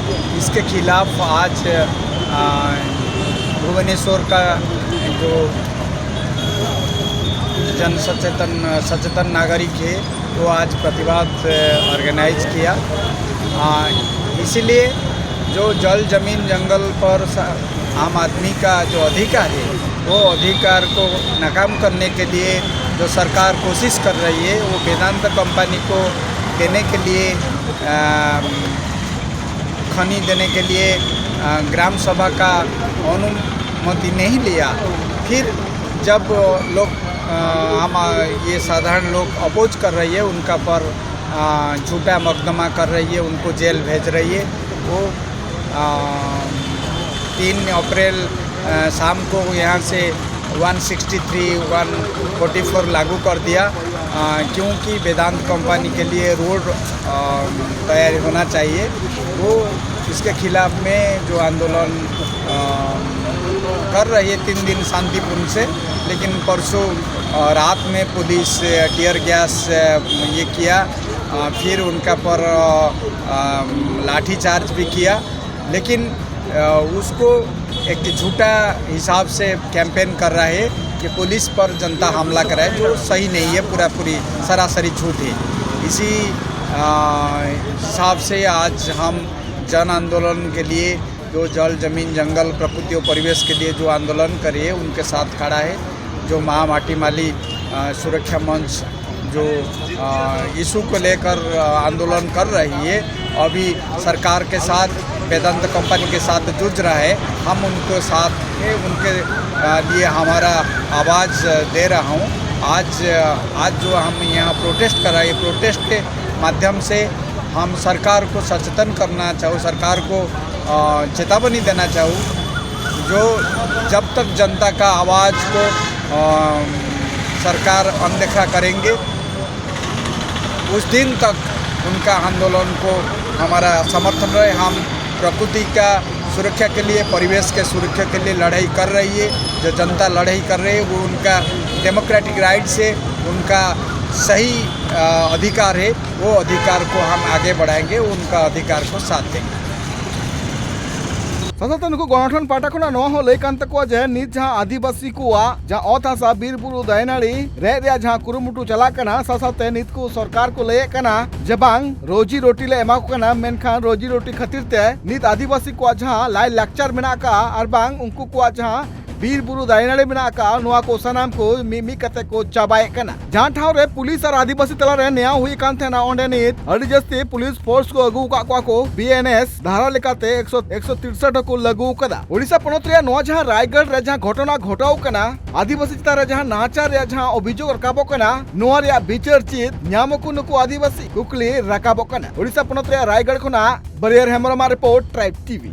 ᱤᱥᱠᱮ ᱠᱷᱤᱞᱟᱯᱷ ᱟᱡ, ᱟ, ᱵᱷᱩᱵᱚᱱᱮᱥᱣᱚᱨ ᱠᱟ ᱡᱚ ᱡᱚᱱ ᱥᱚᱪᱮᱛᱚᱱ, ᱥᱚᱪᱮᱛᱚᱱ ᱱᱟᱜᱚᱨᱤᱠ ᱦᱮ, ᱣᱚ ᱟᱡ ᱯᱨᱚᱛᱤᱵᱟᱫ, ᱮ, ᱚᱨᱜᱟᱱᱟᱭᱤᱡ ᱠᱤᱭᱟ᱾ ᱟ, ᱤᱥᱤᱞᱤᱭᱮ ᱡᱚ ᱡᱚᱞ ᱡᱟᱢᱤᱱ ᱡᱚᱝᱜᱚᱞ ᱯᱚᱨ ᱥᱟ-, ᱟᱢ ᱟᱫᱢᱤ ᱠᱟ ᱡᱚ ᱚᱫᱷᱤᱠᱟᱨ ᱦᱮ, ᱣᱚ ᱚᱫᱷᱤᱠᱟᱨ ᱠᱚ ᱱᱟᱠᱟᱢ ᱠᱚᱨᱱᱮ ᱠᱮ ᱞᱤᱭᱮ ᱡᱚ ᱥᱚᱨᱠᱟᱨ ᱠᱚᱥᱤᱥ ᱠᱚᱨ ᱨᱮᱦᱤ ᱦᱮ, ᱣᱚ ᱵᱮᱫᱟᱱᱛᱟ ᱠᱳᱢᱯᱟᱱᱤ ᱠᱚ ᱫᱮᱱᱮ ᱠᱮ ᱞᱤᱭᱮ, ᱟ, ᱠᱷᱚᱱᱤ ᱫᱮᱱᱮ ᱠᱮ ᱞᱤᱭᱮ, ᱟ, ᱜᱨᱟᱢ ᱥᱚᱵᱷᱟ ᱠᱟ ᱚᱱᱩᱢᱚᱛᱤ ᱱᱮᱦᱤ ᱞᱤᱭᱟ᱾ ᱯᱷᱤᱨ ᱡᱚᱵ ᱞᱳᱜ, ᱟ, ᱟᱢ, ᱟ, ᱭᱮ ᱥᱟᱫᱷᱟᱨᱚᱱ ᱞᱳᱜ ᱚᱯᱳᱡ ᱠᱚᱨ ᱨᱮᱦᱤ ᱦᱮ, ᱩᱱᱠᱟ ᱯᱚᱨ, ᱟ, ᱡᱷᱩᱴᱟ ᱢᱚᱠᱫᱚᱢᱟ ᱠᱚᱨ ᱨᱮᱦᱤ ᱦᱮ, ᱩᱱᱠᱩ ᱡᱮᱞ ᱵᱷᱮᱡ ᱨᱮᱦᱤ ᱦᱮ᱾ ᱣᱚ, ᱟ, तीन अप्रैल अ, शाम को यहाँ से one sixty three, one forty four लागू कर दिया, अ, क्योंकि वेदांत कंपनी के लिए रोड अ, तैयारी होना चाहिए। वो इसके खिलाफ में जो आंदोलन अ, कर रही है तीन दिन शांतिपूर्ण से, लेकिन परसों अ, रात में पुलिस टीयर गैस अ, ये किया, अ, फिर उनका पर अ, अ, लाठी चार्ज भी किया, लेकिन अ, उसको एक झूठा हिसाब से कैंपेन कर रहा है कि पुलिस पर जनता हमला कराए, जो सही नहीं है, पूरा पूरी सरासरी झूठ है। इसी अ, हिसाब से आज हम जन आंदोलन के लिए, जो जल, जमीन, जंगल, प्रकृति और परिवेश के लिए जो आंदोलन कर रही है, उनके साथ खड़ा है। जो माँ माटी माली अ, सुरक्षा मंच जो अ, इशू को लेकर अ, आंदोलन कर रही है, अभी सरकार के साथ, वेदांत कंपनी के साथ जूझ रहा है, हम उनके साथ हैं, उनके अ, लिए हमारा आवाज़ दे रहा हूँ। आज अ, आज जो हम यहाँ प्रोटेस्ट कर रहे हैं, प्रोटेस्ट के माध्यम से हम सरकार को सचेतन करना चाहूँ, सरकार को अ, चेतावनी देना चाहूँ, जो जब तक जनता का आवाज़ को अ, सरकार अनदेखा करेंगे, उस दिन तक उनका आंदोलन को हमारा समर्थन रहे। हम प्रकृति का सुरक्षा के लिए, परिवेश के सुरक्षा के लिए लड़ाई कर रही है। जो जनता लड़ाई कर रही है, वो उनका डेमोक्रेटिक राइट्स है, उनका सही अ, अधिकार है। वो अधिकार को हम आगे बढ़ाएंगे, उनका अधिकार को साथ देंगे। ᱥᱟᱶᱛᱮ ᱱᱩᱠᱩ ᱜᱚᱱᱚᱴᱷᱚᱱ ᱯᱟᱦᱴᱟ ᱠᱷᱚᱱᱟᱜ ᱱᱚᱣᱟ ᱦᱚᱸ ᱞᱟᱹᱭ ᱠᱟᱱ ᱛᱟᱠᱚᱣᱟ ᱡᱮ ᱱᱤᱛ ᱡᱟᱦᱟᱸ ᱟᱹᱫᱤᱵᱟᱹᱥᱤ ᱠᱚᱣᱟᱜ ᱡᱟᱦᱟᱸ ᱚᱛ ᱦᱟᱥᱟ, ᱵᱤᱨ ᱵᱩᱨᱩ, ᱫᱟᱨᱮ ᱱᱟᱹᱲᱤ ᱨᱮᱡ ᱨᱮᱭᱟᱜ ᱡᱟᱦᱟᱸ ᱠᱩᱨᱩᱢᱩᱴᱩ ᱪᱟᱞᱟᱜ ᱠᱟᱱᱟ, ᱥᱟᱶ ᱥᱟᱶᱛᱮ ᱱᱤᱛ ᱠᱚ ᱥᱚᱨᱠᱟᱨ ᱠᱚ ᱞᱟᱹᱭᱮᱫ ᱠᱟᱱᱟ ᱡᱮ ᱵᱟᱝ, ᱨᱳᱡᱤ ᱨᱳᱴᱤ ᱞᱮ ᱮᱢᱟ ᱠᱚ ᱠᱟᱱᱟ, ᱢᱮᱱᱠᱷᱟᱱ ᱨᱳᱡᱤ ᱨᱳᱴᱤ ᱠᱷᱟᱹᱛᱤᱨ ᱛᱮ ᱱᱤᱛ ᱟᱹᱫᱤᱵᱟᱹᱥᱤ ᱠᱚᱣᱟᱜ ᱡᱟᱦᱟᱸ ᱞᱟᱭ ᱞᱟᱠᱪᱟᱨ ᱢᱮᱱᱟᱜ ᱟᱠᱟᱫᱼᱟ ᱟᱨ ᱵᱟᱝ ᱩᱱᱠᱩ ᱠᱚᱣᱟᱜ ᱡᱟᱦᱟᱸ ᱵᱤᱨ ᱵᱩᱨᱩ ᱫᱟᱨᱮ ᱱᱟᱹᱲᱤ ᱢᱮᱱᱟᱜ ᱟᱠᱟᱫᱼᱟ, ᱱᱚᱣᱟ ᱠᱚ ᱥᱟᱱᱟᱢ ᱠᱚ ᱢᱤᱫ ᱢᱤᱫ ᱠᱟᱛᱮ ᱠᱚ ᱪᱟᱵᱟᱭᱮᱫ ᱠᱟᱱᱟ᱾ ᱡᱟᱦᱟᱸ ᱴᱷᱟᱶ ᱨᱮ ᱯᱩᱞᱤᱥ ᱟᱨ ᱟᱹᱫᱤᱵᱟᱹᱥᱤ ᱛᱟᱞᱟᱨᱮ ᱱᱮᱭᱟᱣ ᱦᱩᱭ ᱟᱠᱟᱱ ᱛᱟᱦᱮᱱᱟ, ᱚᱸᱰᱮ ᱱᱤᱛ ᱟᱹᱰᱤ ᱡᱟᱹᱥᱛᱤ ᱯᱩᱞᱤᱥ ᱯᱷᱳᱨᱥ ᱠᱚ ᱟᱹᱜᱩ ᱟᱠᱟᱫ ᱠᱚᱣᱟ ᱠᱚ᱾ ᱵᱤ ᱮᱱ ᱮᱥ ᱫᱷᱟᱨᱟ ᱞᱮᱠᱟᱛᱮ ᱮᱠᱥᱚ, ᱮᱠᱥᱚ ᱛᱤᱨᱥᱟᱴ ᱦᱚᱸᱠᱚ ᱞᱟᱹᱜᱩ ᱟᱠᱟᱫᱟ᱾ ᱳᱰᱤᱥᱟ ᱯᱚᱱᱚᱛ ᱨᱮᱭᱟᱜ ᱱᱚᱣᱟ ᱡᱟᱦᱟᱸ ᱨᱟᱭᱜᱚᱲ ᱨᱮ ᱡᱟᱦᱟᱸ ᱜᱷᱚᱴᱚᱱᱟ ᱜᱷᱚᱴᱟᱣ ᱠᱟᱱᱟ, ᱟᱹᱫᱤᱵᱟᱹᱥᱤ ᱪᱮᱛᱟᱱ ᱨᱮ ᱡᱟᱦᱟᱸ ᱱᱟᱦᱟᱪᱟᱨ ᱨᱮᱭᱟᱜ ᱡᱟᱦᱟᱸ ᱚᱵᱷᱤᱡᱳᱜᱽ ᱨᱟᱠᱟᱵᱚᱜ ᱠᱟᱱᱟ, ᱱᱚᱣᱟ ᱨᱮᱭᱟᱜ ᱵᱤᱪᱟᱹᱨ ᱪᱮᱫ ᱧᱟᱢ ᱟᱠᱚ ᱱᱩᱠᱩ ᱟᱹᱫᱤᱵᱟᱹᱥᱤ, ᱠᱩᱠᱞᱤ ᱨᱟᱠᱟᱵᱚᱜ ᱠᱟᱱᱟ᱾ ᱳᱰᱤᱥᱟ ᱯᱚᱱᱚᱛ ᱨᱮᱭᱟᱜ ᱨᱟᱭᱜᱚᱲ ᱠᱷᱚᱱᱟᱜ ᱵᱟᱨᱤᱭᱟᱨ ᱦᱮᱢᱵᱨᱚᱢᱟᱜ ᱨᱤᱯᱳᱨᱴ, ᱴᱨᱟᱭᱤᱵ ᱴᱤᱵᱷᱤ᱾